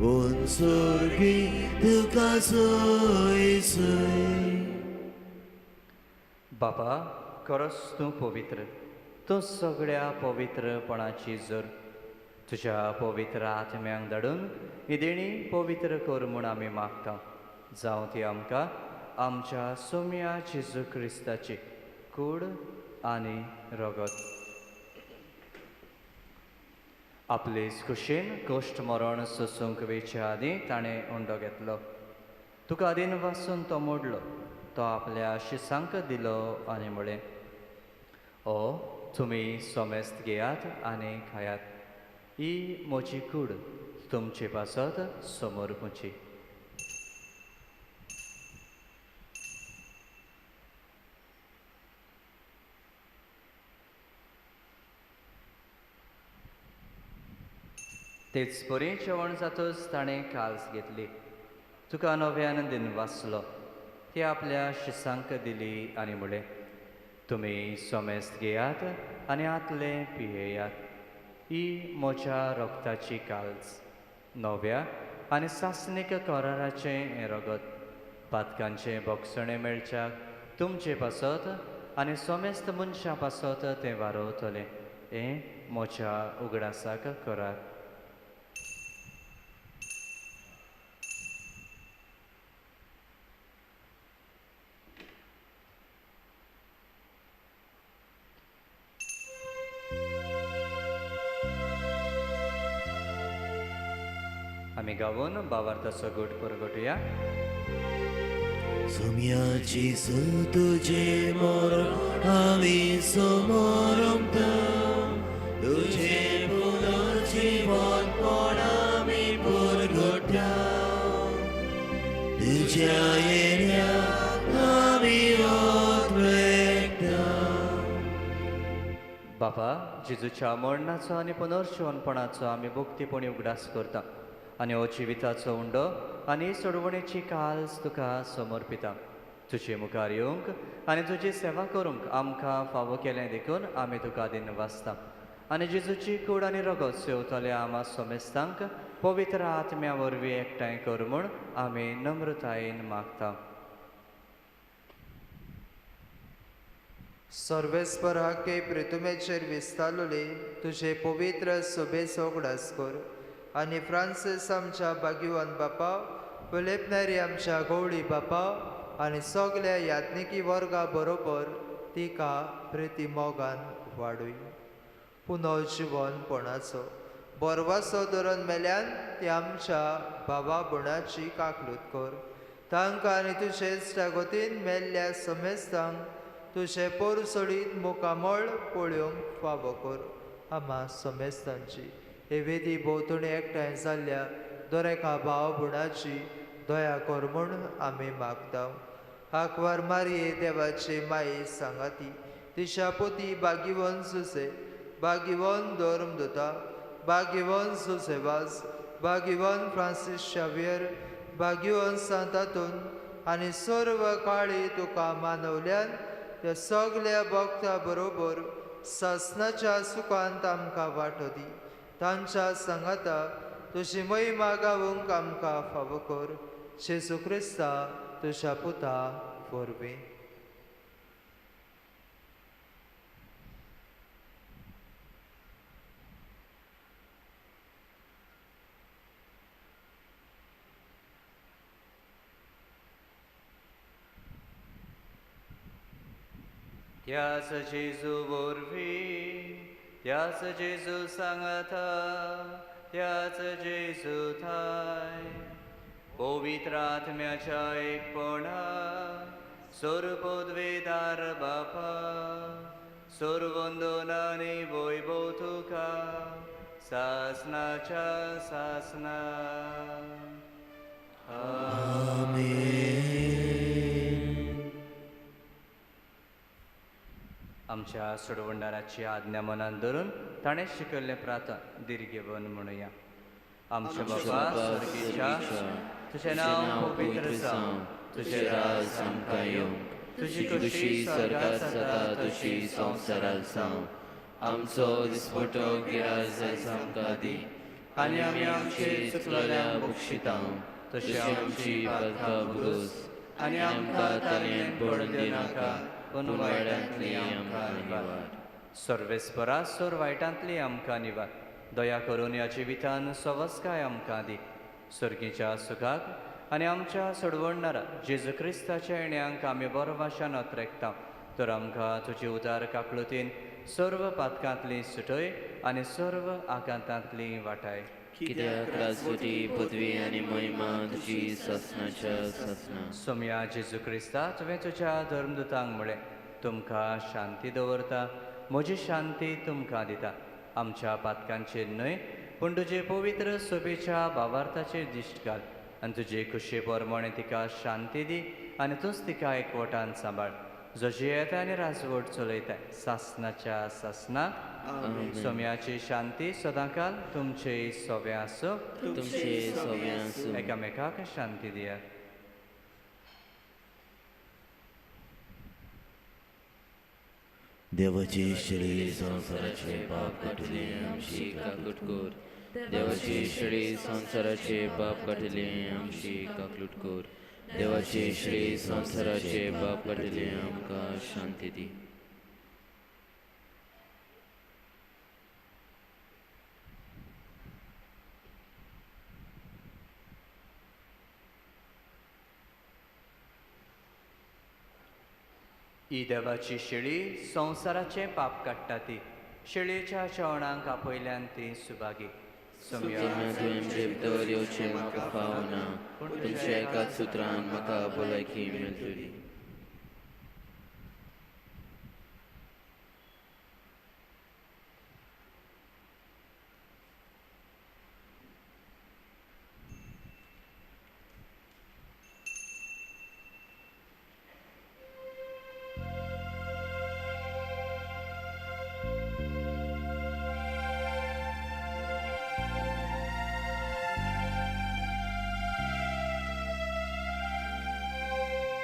उत्सर्गी तुका सोय सोय. बापा, खरोच तूं पवित्र, तूं सगळ्या पवित्रपणाची जोर. तुज्या पवित्र आत्म्यांक धाडून ही देणी पवित्र कर म्हूण आमी मागता. जावं ती आमकां आमच्या सोम्या जेजू क्रिस्ताची कूड आनी रगत. आपले खुशेन कश्ट मरण सोसूंक वेचे आदीं ताणें उंडो घेतलो. तुका आदीन वासून तो मोडलो, तो आपल्या शिसांक दिलो आनी म्हळें, ओ तुमी सोमेस्त घेयात आनी खायात, ही म्हजी कूड तुमचे पासत समर्पूची. तेच परी जेवण जातच ताणें काल्स घेतली, तुका नव्यान दिनवासलो, ती आपल्या शिसांक दिली आनी म्हळें, तुमी सोमेस्त घेयात आनी आतलें पियेयात, ही म्हज्या रगताची काल्स, नव्या आनी सासणीक कराराचें हें रगत, पातकांचें भोगसणें मेळच्याक तुमचे पासत आनी सोमेस्त मनशां पासत तें वारोवतलें. हें म्हज्या उगडासाक करात. आमी गावून बावार्थाचो गूट परगटुया. सोम्याची तुझे मरण आमी समरमता, तुझे पुनर्जीवनपण आमी परगट्या, तुझ्या येण्या आमी ओतरेकता. बाबा, जेजूच्या मरणाचो आनी पुनर्जीवनपणाचो आमी भक्तीपणी उगडास करता आनी हो जिविताचो उंडो आनी सोडवणेची काल्स तुका समर्पिता. तुजे मुखार येवंक आनी तुजी सेवा करूंक आमकां फावो केलें देखून आमी तुका दिनवासता. आनी जेजूची कूड आनी रगत सेवतल्या आमा समेस्तांक पवित्र आत्म्या वरवीं एकठांय कर म्हूण आमी नम्रतायेन मागता. सर्वेस्पराके प्रितुमेचेर विस्तारलोले तुजे पवित्र सोबेचो उगडास कर आनी फ्रांसीस आमच्या भाग्यवान बापा, फिलीप नेरी आमच्या गवळी बापा आनी सगल्या याज्ञिकी वर्गा बरोबर तिका प्रिती मोगान वाडूय. पुनर्जिवनपणाचो बरवासो धरून मेल्यान ती आमच्या भावा भयणाची काकलूत कर. तांकां आनी तुजे गोतीन मेल्ल्या समेस्तांक तुजें पोरसोडीत मुखामळ पळोवंक फावो कर. आमा समेस्तांची हे वेदी भोंवतणी एकठांय जाल्ल्या दरेका भाव भयणाची दया कर म्हूण आमी मागता. आंकवार मारये देवाचे माये सांगाती तिच्या पोती भाग्यवंत सुसे, भाग्यवंत धर्मदूता, भाग्यवंत सुसेवाज, भाग्यवंत फ्रांसीस शावियर, भाग्यवंत सांतातून आनी सर्व काळी तुका मानवल्यान त्या सगल्या भक्ता बरोबर सासनाच्या सुखांत आमकां वांटो दी. तांच्या सांगाता तुजी महिमा गावूंक आमकां फावो कर. जेजू क्रिस्ता तुज्या पुता वरवीं. त्याच जेजू वरवीं, त्याच जेजू सांगाता, त्याच जेजू थाय पवित्र आत्म्याच्या एकपणा सर्वपदवेदार बापा सर्वंदनानी वैभव तुका सासनाच्या सासना. आमेन. आमच्या सोडवणदाराची आज्ञा मनान धरून ताणें शिकयल्लें प्रार्थना दीर्घेवन म्हणुया. आमच्या बाबा स्वर्गीच्या, तुजें नांव पवित्र जावं, तुजें राज आमकां येवं, तुजी खुशी स्वर्गात जाता तशी संवसारात जावं. आमचो दिसपटो गिराज आयज आमकां दी आनी आमी आमचे चुकलेल्या बक्षिता तशी आमची पातकां भोगोस आनी आमकां तालयेन पडून दिनाका पूण वायटांतली आमकां निवार. सर्वेस्परा सोर वायटांतली आमकां निवार. दया करून ह्या जिवितान सवस्काय आमकां दी. सर्गीच्या सुखाक आनी आमच्या सोडवणणारा जेजू क्रिस्ताच्या येण्यांक आमी बरो भाशान अत्रेकता. तर आमकां तुजी उदार काकळुतीन सर्व पातकांतली सुटय आनी सर्व आकांतांतली वाटाय. कित्याक राजवटी पदवी आनी महिमा तुजी सासनाच्या सासना. सोमया जेजू क्रिस्ता, तुवें तुज्या धर्मदूतांक म्हळें, तुमकां शांती दवरता, म्हजी शांती तुमकां दिता. आमच्या पातकांचेर न्हय पूण तुजे पवित्र सोबेच्या भावार्थाचेर दिश्ट घाल आनी तुजे खुशे प्रमाणे तिका शांती दी आनी तूंच तिका एकवटान सांबाळ, जो जियेता आनी राजवट चलयता सासनाच्या सासनाक. सोम्याची शांती सदांकाल तुमचे सोबे आसूं. तुमचे सोबे आसूं. एकामेकाक शांती दियात. देवाची शेळी संवसाराचे पाप काडटली आमची काकूट कर. देवाची शेळी संवसाराचे पाप काडटली आमची काकलूट कर. देवाची शेळी संवसाराचे पाप काडटली आमकां शांती दी. ही देवाची शेळी संवसाराचें पाप काडटा ती शेळयेच्या जेवणाक आपयल्यान ती सुभागी. सोम्या तुवें म्हजे भितर येवचें म्हाका फावना, पूण तुमच्या एकाच सुत्रान म्हाका भलायकी मेळटली.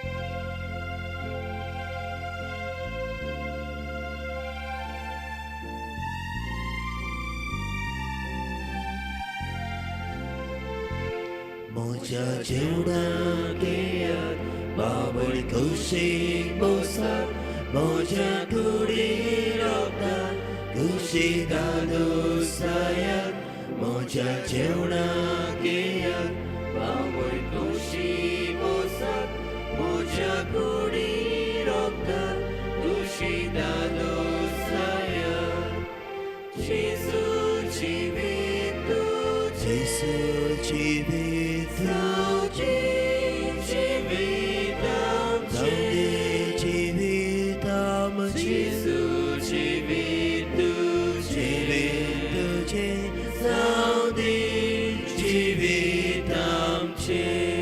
Thank म्हज्या जेवणाक येयात बाबड कुशीक बसात म्हज्या कुडी रोगतात कुशी दादोसायात म्हज्या जेवणाक येयात बाबड कुशी बसात म्हज्या कुडी रोगतात कुशी दादोसायात जेजू जिवीत तुजें जेजू जिवीत जावची जिवीत आमचें जावंदी जिवीत आमचें जेजू जिवीत तुजें जिवीत तुजें जावंदी जिवीत आमचें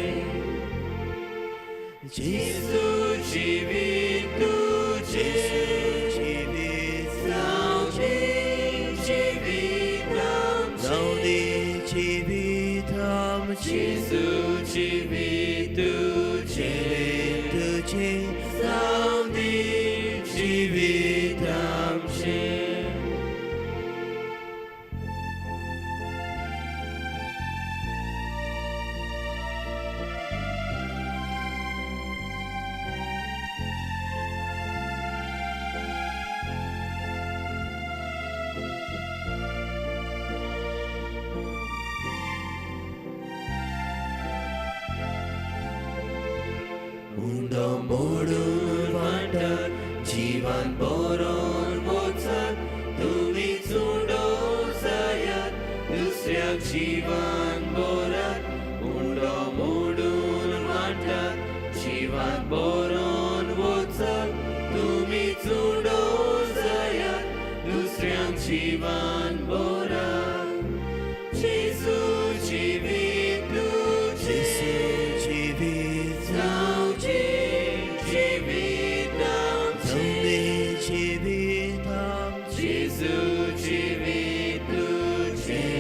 जेजू जिवीत तुजें जिवीत जावंदी जिवीत आमचें जावंदी जिवीत आमचें जेजू जिवीत तुजें तुजें जावंदी जिवीत आमचें. उंडो मोडून वांटात जिवान बरोवन वचात तुमी चुंडो जायात दुसऱ्याक जिवान बरात उंडो मोडून वांटात जिवान बरोवन वचात तुमी चुंडो जायात दुसऱ्याक जिवान बरात जेजू जिवीत तुजें जिवीत जावची जिवीत आमचें जावंदी जिवीत आमचें जेजू जिवीत तुजें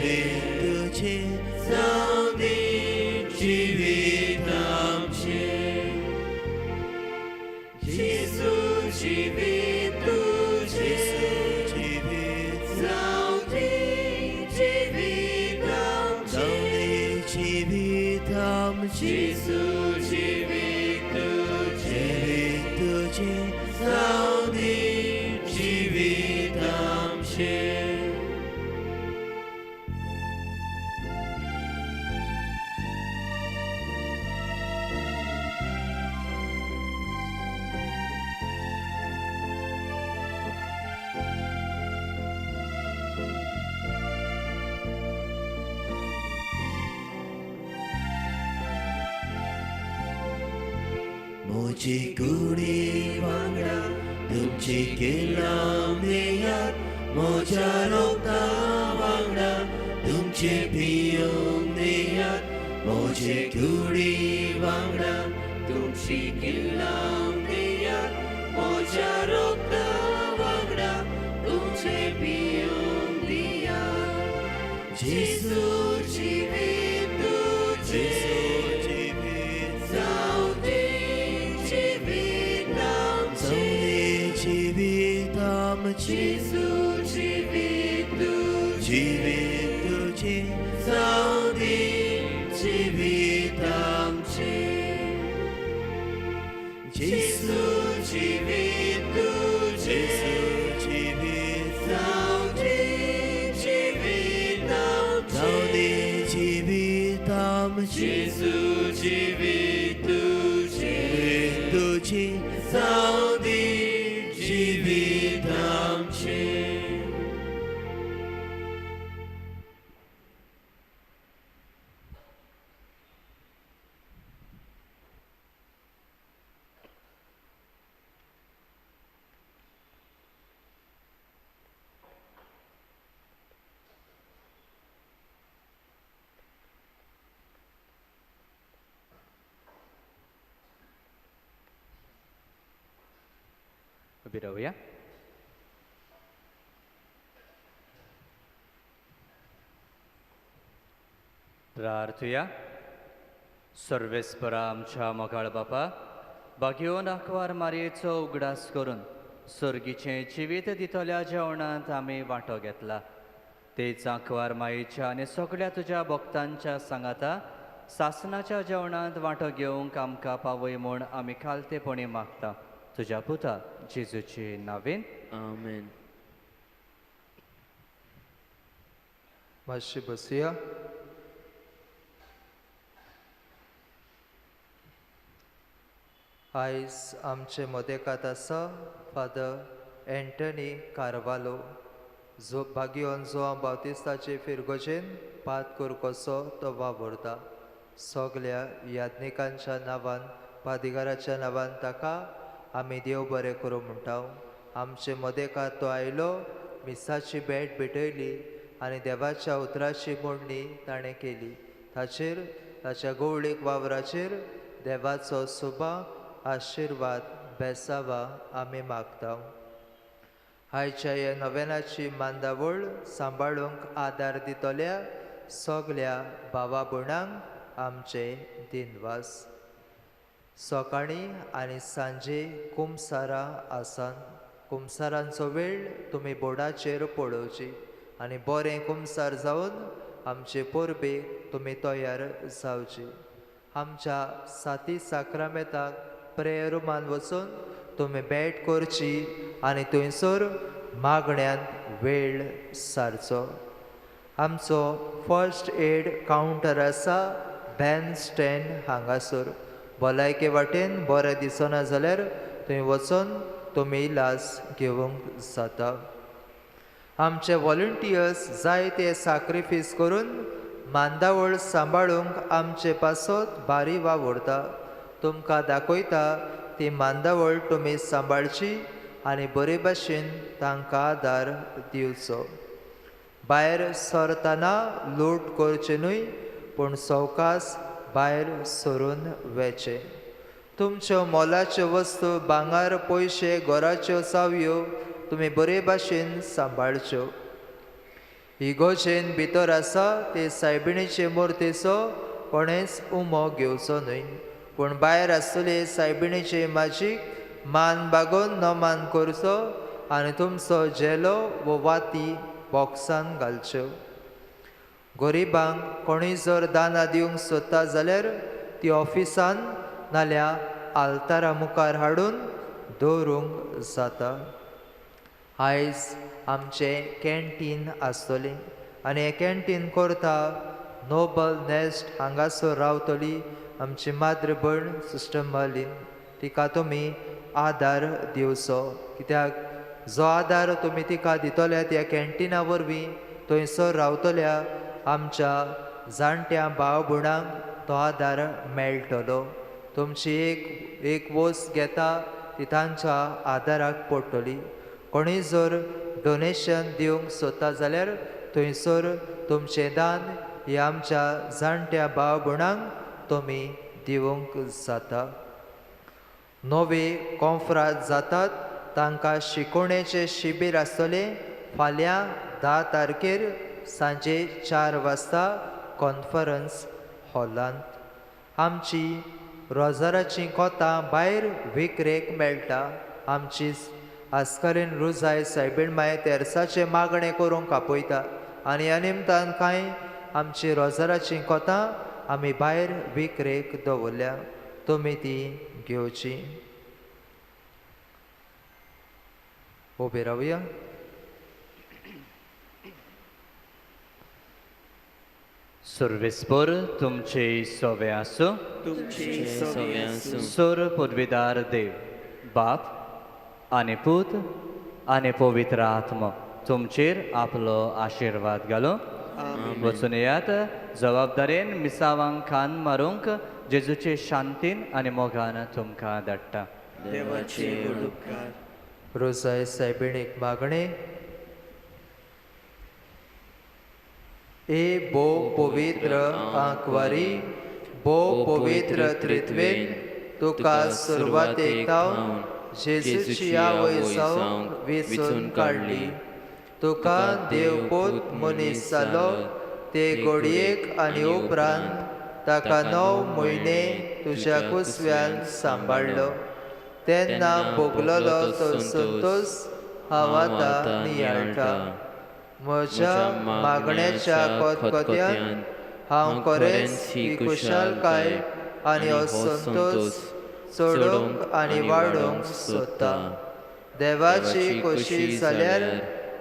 तुजें जावंदी जिवीत आमचें जेजू जिवीत तुजें जिवीत जावंदी जिवीत आमचें जावंदी जिवीत आमचें जेजू जिवीत तुजें तुजें जावंदी जिवीत आमचें. म्हजी कुडी वांगडा तुमची केलां दियात म्हज्या रोगता वांगडा तुमचे पियोंक दियात म्हजे कुडी वांगडा तुमची किल्लां दियात म्हज्या रोगता वांगडा तुमचे पियोंक दियात जेजू जिवीत तुजें जिवीत जावंदी जिवीत आमचें जावंदी जिवीत आमचें जेजू जिवीत तुजें जिवीत तुजें जावंदी जिवीत आमचें जेजू जिवीत तुजें जिवीत जावंदी जिवीत आमचें जावंदी जिवीत आमचें जेजू जिवीत तुजें तुजें जावंदी जिवीत आमचें. उबी रावया. प्रार्थुया. सर्वेस्परा आमच्या मोगाळ बापा, बागयोन आंकवार मारयेचो उगडास करून सर्गीचें जिवीत दितल्या जेवणांत आमी वांटो घेतला. तेच आंकवार मायेच्या आनी सगळ्या तुज्या भक्तांच्या सांगाता सासनाच्या जेवणांत वांटो घेवंक आमकां पावय म्हूण आमी खालतेपणी मागता तुज्या पुता जेजूचे नांवेन. आमेन. मातशी बसुया. आयज आमचे मदेकात आसा फादर एंटनी कार्वालो, जो बागियोन जुआंव बावतिस्ताचे फिरगोजेन पात कसो तो वावुरता. सगल्या याज्ञिकांच्या नांवान, पादिगाराच्या नांवान ताका आमी देव बरें करूं म्हणटा. आमचे मदेकात तो आयलो, मिसाची भेट भेटयली आनी देवाच्या उतराची मोडणी ताणें केली. ताचेर, ताच्या गोवळीक वावराचेर देवाचो सुबा आशिर्वाद बेसावा आमी मागता. आयच्या ह्या नव्यानाची मांदावळ सांबाळूंक आदार दितल्या सगल्या भावा भयणांक आमचे दिनवास. सकाळीं आनी सांजे कुमसारां आसान. कुमसारांचो वेळ तुमी बोर्डाचेर पळोवची आनी बरें कुमसार जावन आमचे परबेक तुमी तयार जावची. आमच्या साती साक्रामेताक प्रेयर रुमान वचून तुमी भेट करची आनी थंयसर मागण्यांत वेळ सारचो. आमचो फर्स्ट एड कावंटर आसा बॅन स्टँड हांगासर. भलायके वाटेन बरें दिसना जाल्यार थंय वचून तुमी इलाज घेवंक जाता. आमचे वॉलंटियर्स जायते साक्रिफीस करून मांदावळ सांबाळूंक आमचे पासत बारी वावुरता. तुमकां दाखयता ती मांदावळ तुमी सांबाळची आनी बरे भाशेन तांकां आदार दिवचो. भायर सरतना लूट करचें न्हय, पूण सवकास भायर सरून वेचें. तुमच्यो मोलाच्यो वस्तू, भांगर, पयशे, घराच्यो चावयो तुमी बरे भाशेन सांबाळच्यो. इगोजेन भितर आसा ते सायबिणीचे मुर्तेचो कोणेच उमो घेवचो न्हय, पूण भायर आसतले सायबिणीचे माजीक मान बागोवन नमान करचो आनी तुमचो झेलो वो वाती बॉक्सान घालच्यो. गरिबांक कोणूय जर दानां दिवंक सोदता जाल्यार ती ऑफिसान नाल्यार आल्तारा मुखार हाडून दवरूंक जाता. आयज आमचें कॅन्टीन आसतलें आनी हें कॅन्टीन करता नोबल नॅस्ट हांगासर रावतली आमची माद्र भयण सिस्टर मर्लीन. तिका तुमी आदार दिवचो, कित्याक जो आदार तुमी तिका दितल्या त्या कॅन्टिना वरवीं थंयसर रावतल्या आमच्या जाणट्या भाव भयणांक तो आदार मेळटलो. तुमची एक एक वस्त घेता ती तांच्या आदाराक पडटली. कोणूय जर डोनेशन दिवंक सोदता जाल्यार थंयसर तुमचें दान हे आमच्या जाणट्या भाव भयणांक तुमी दिवंक जाता. नवे कॉन्फ्राद जातात तांकां शिकोवणेचें शिबीर आसतलें फाल्यां 10 तारखेर सांजे 4 वाजता कॉन्फरन्स हॉलांत. आमची रोजाराचीं कोतां भायर विकरेक मेळटा. आमची आस्कारीन रुजाय सायबीण माय तेर्साचें मागणें करूंक आपयता आनी ह्या निमतान कांय आमची रोजाराचीं कोतां आमी भायर विकरेक दवरल्या, तुमी ती घेवची. उबे रावया. सर्वेस्पर तुमचे सवे आसूं. तुमचे आसूं. सोर पदवीदार देव बाप आनी पूत आनी पवित्र आत्मो तुमचेर आपलो आशिर्वाद घालूं. वचून येयात जबाबदारेन मिसावांक खान मारूंक जेजूचे शांतीन आनी मोगान तुमकां धाडटा. देवाचे उपकार. रोजाय सायबिणीक मागणें. ए बो पवित्र आंकवारी, बो पवित्र त्रित्वेन तुका सुरवातेक थावन जेजूची आवय जावंक वेंचून काडली. तुका देवपूत मनीस जालो ते घडयेक आनी उपरांत ताका 9 म्हयने तुज्या कुसव्यान सांबाळ्ळो. तेन्ना भोगलोलो तो संतोश हांव आतां नियाळटा. म्हज्या मागण्याच्या खतखत्यान हांव खरेंच ही खुशालकाय आनी हो संतोश चडोवंक आनी वाडोवंक सोदता. देवाची खोशी जाल्यार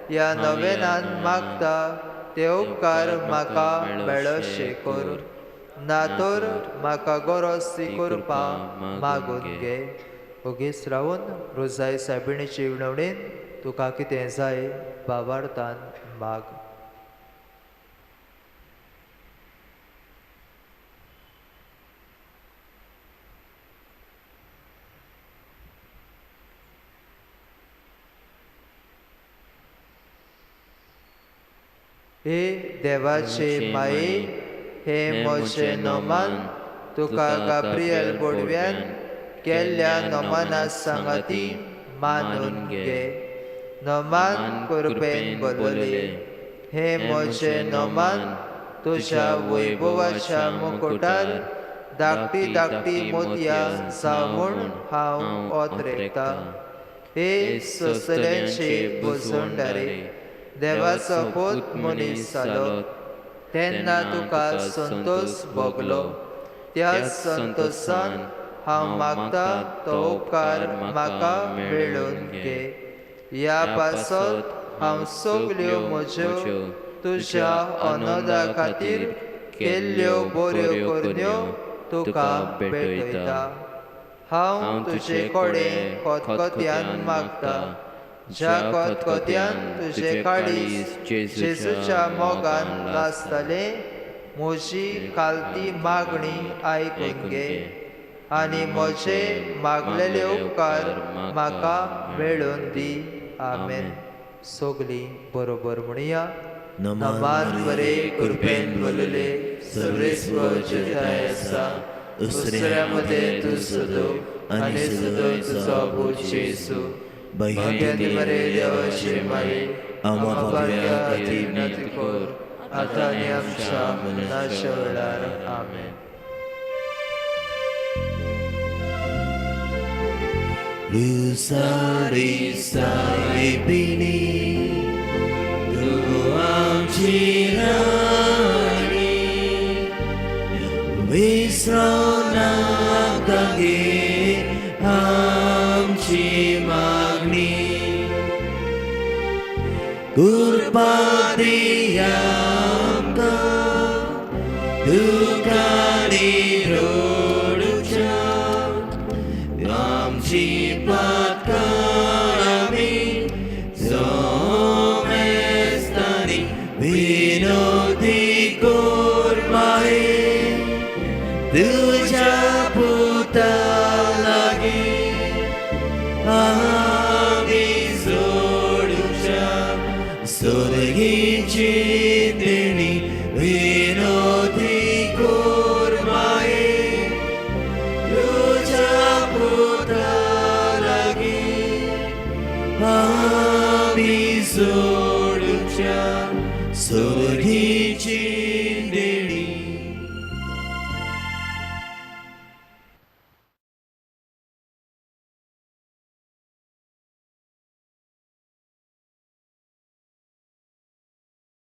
ह्या नवेनान मागता ते उपकार म्हाका मेळोशे कर, ना तर म्हाका गरज ती कृपा मागून घे. ओगीच रावून रोजाय सायबिणीचे विनवणेन तुका कितें जाय बाबार्थान माग. हे देवाचे माये, हे म्हजें नमन तुका गाब्रियल बोडव्यान केल्ल्या नमना सांगाती मानून घे. नमन कृपेन बोलले, हे म्हजें नमन तुज्या वैभवाच्या मुकुटार धाकटी धाकटी मोतयां जावं म्हूण हांव ओतरेकतां. हे सोंसतल्यांचे बुजवणदारे, देवाचो पूत मनीस जालो तेन्ना तुका संतोष भोगलो. त्या संतोषान हांव मागता तो उपकार म्हाका मेळोवन घे. ह्या पासत हांव सगल्यो म्हज्यो तुज्या अनोदा खातीर केल्ल्यो बऱ्यो करण्यो तुका भेटयता. हांव तुजे कडेन खतखत्यान मागता, ज्या खतखत्यान तुजे काळीज जेजूच्या मोगान लासतलें, म्हजी कालती मागणी आयकून घे आनी म्हजे मागलेले उपकार म्हाका मेळोवन दी. आमेन. सगलीं बरोबर म्हणया. नमान बरे कृपेन बोलले सर्वेस्वर जेथाय आसा, दुसऱ्या मदें तूं सदो आनी सदो तुजो पूत जेजू. भाग्यांत बरे देवाचे माये, आमकां पापयां खातीर विनंती कर, आतां आनी आमच्या मरणाच्या वेळार. आमेन. Lusari saibini tu amci rani visrona kage amci magni kurpadiyamka dukani roducha amci patkarami somestani vinodi kormae tuja putalagi ami zoducha sorgichi deni vinodi kormae tuja putalagi ami zoducha sorgichi.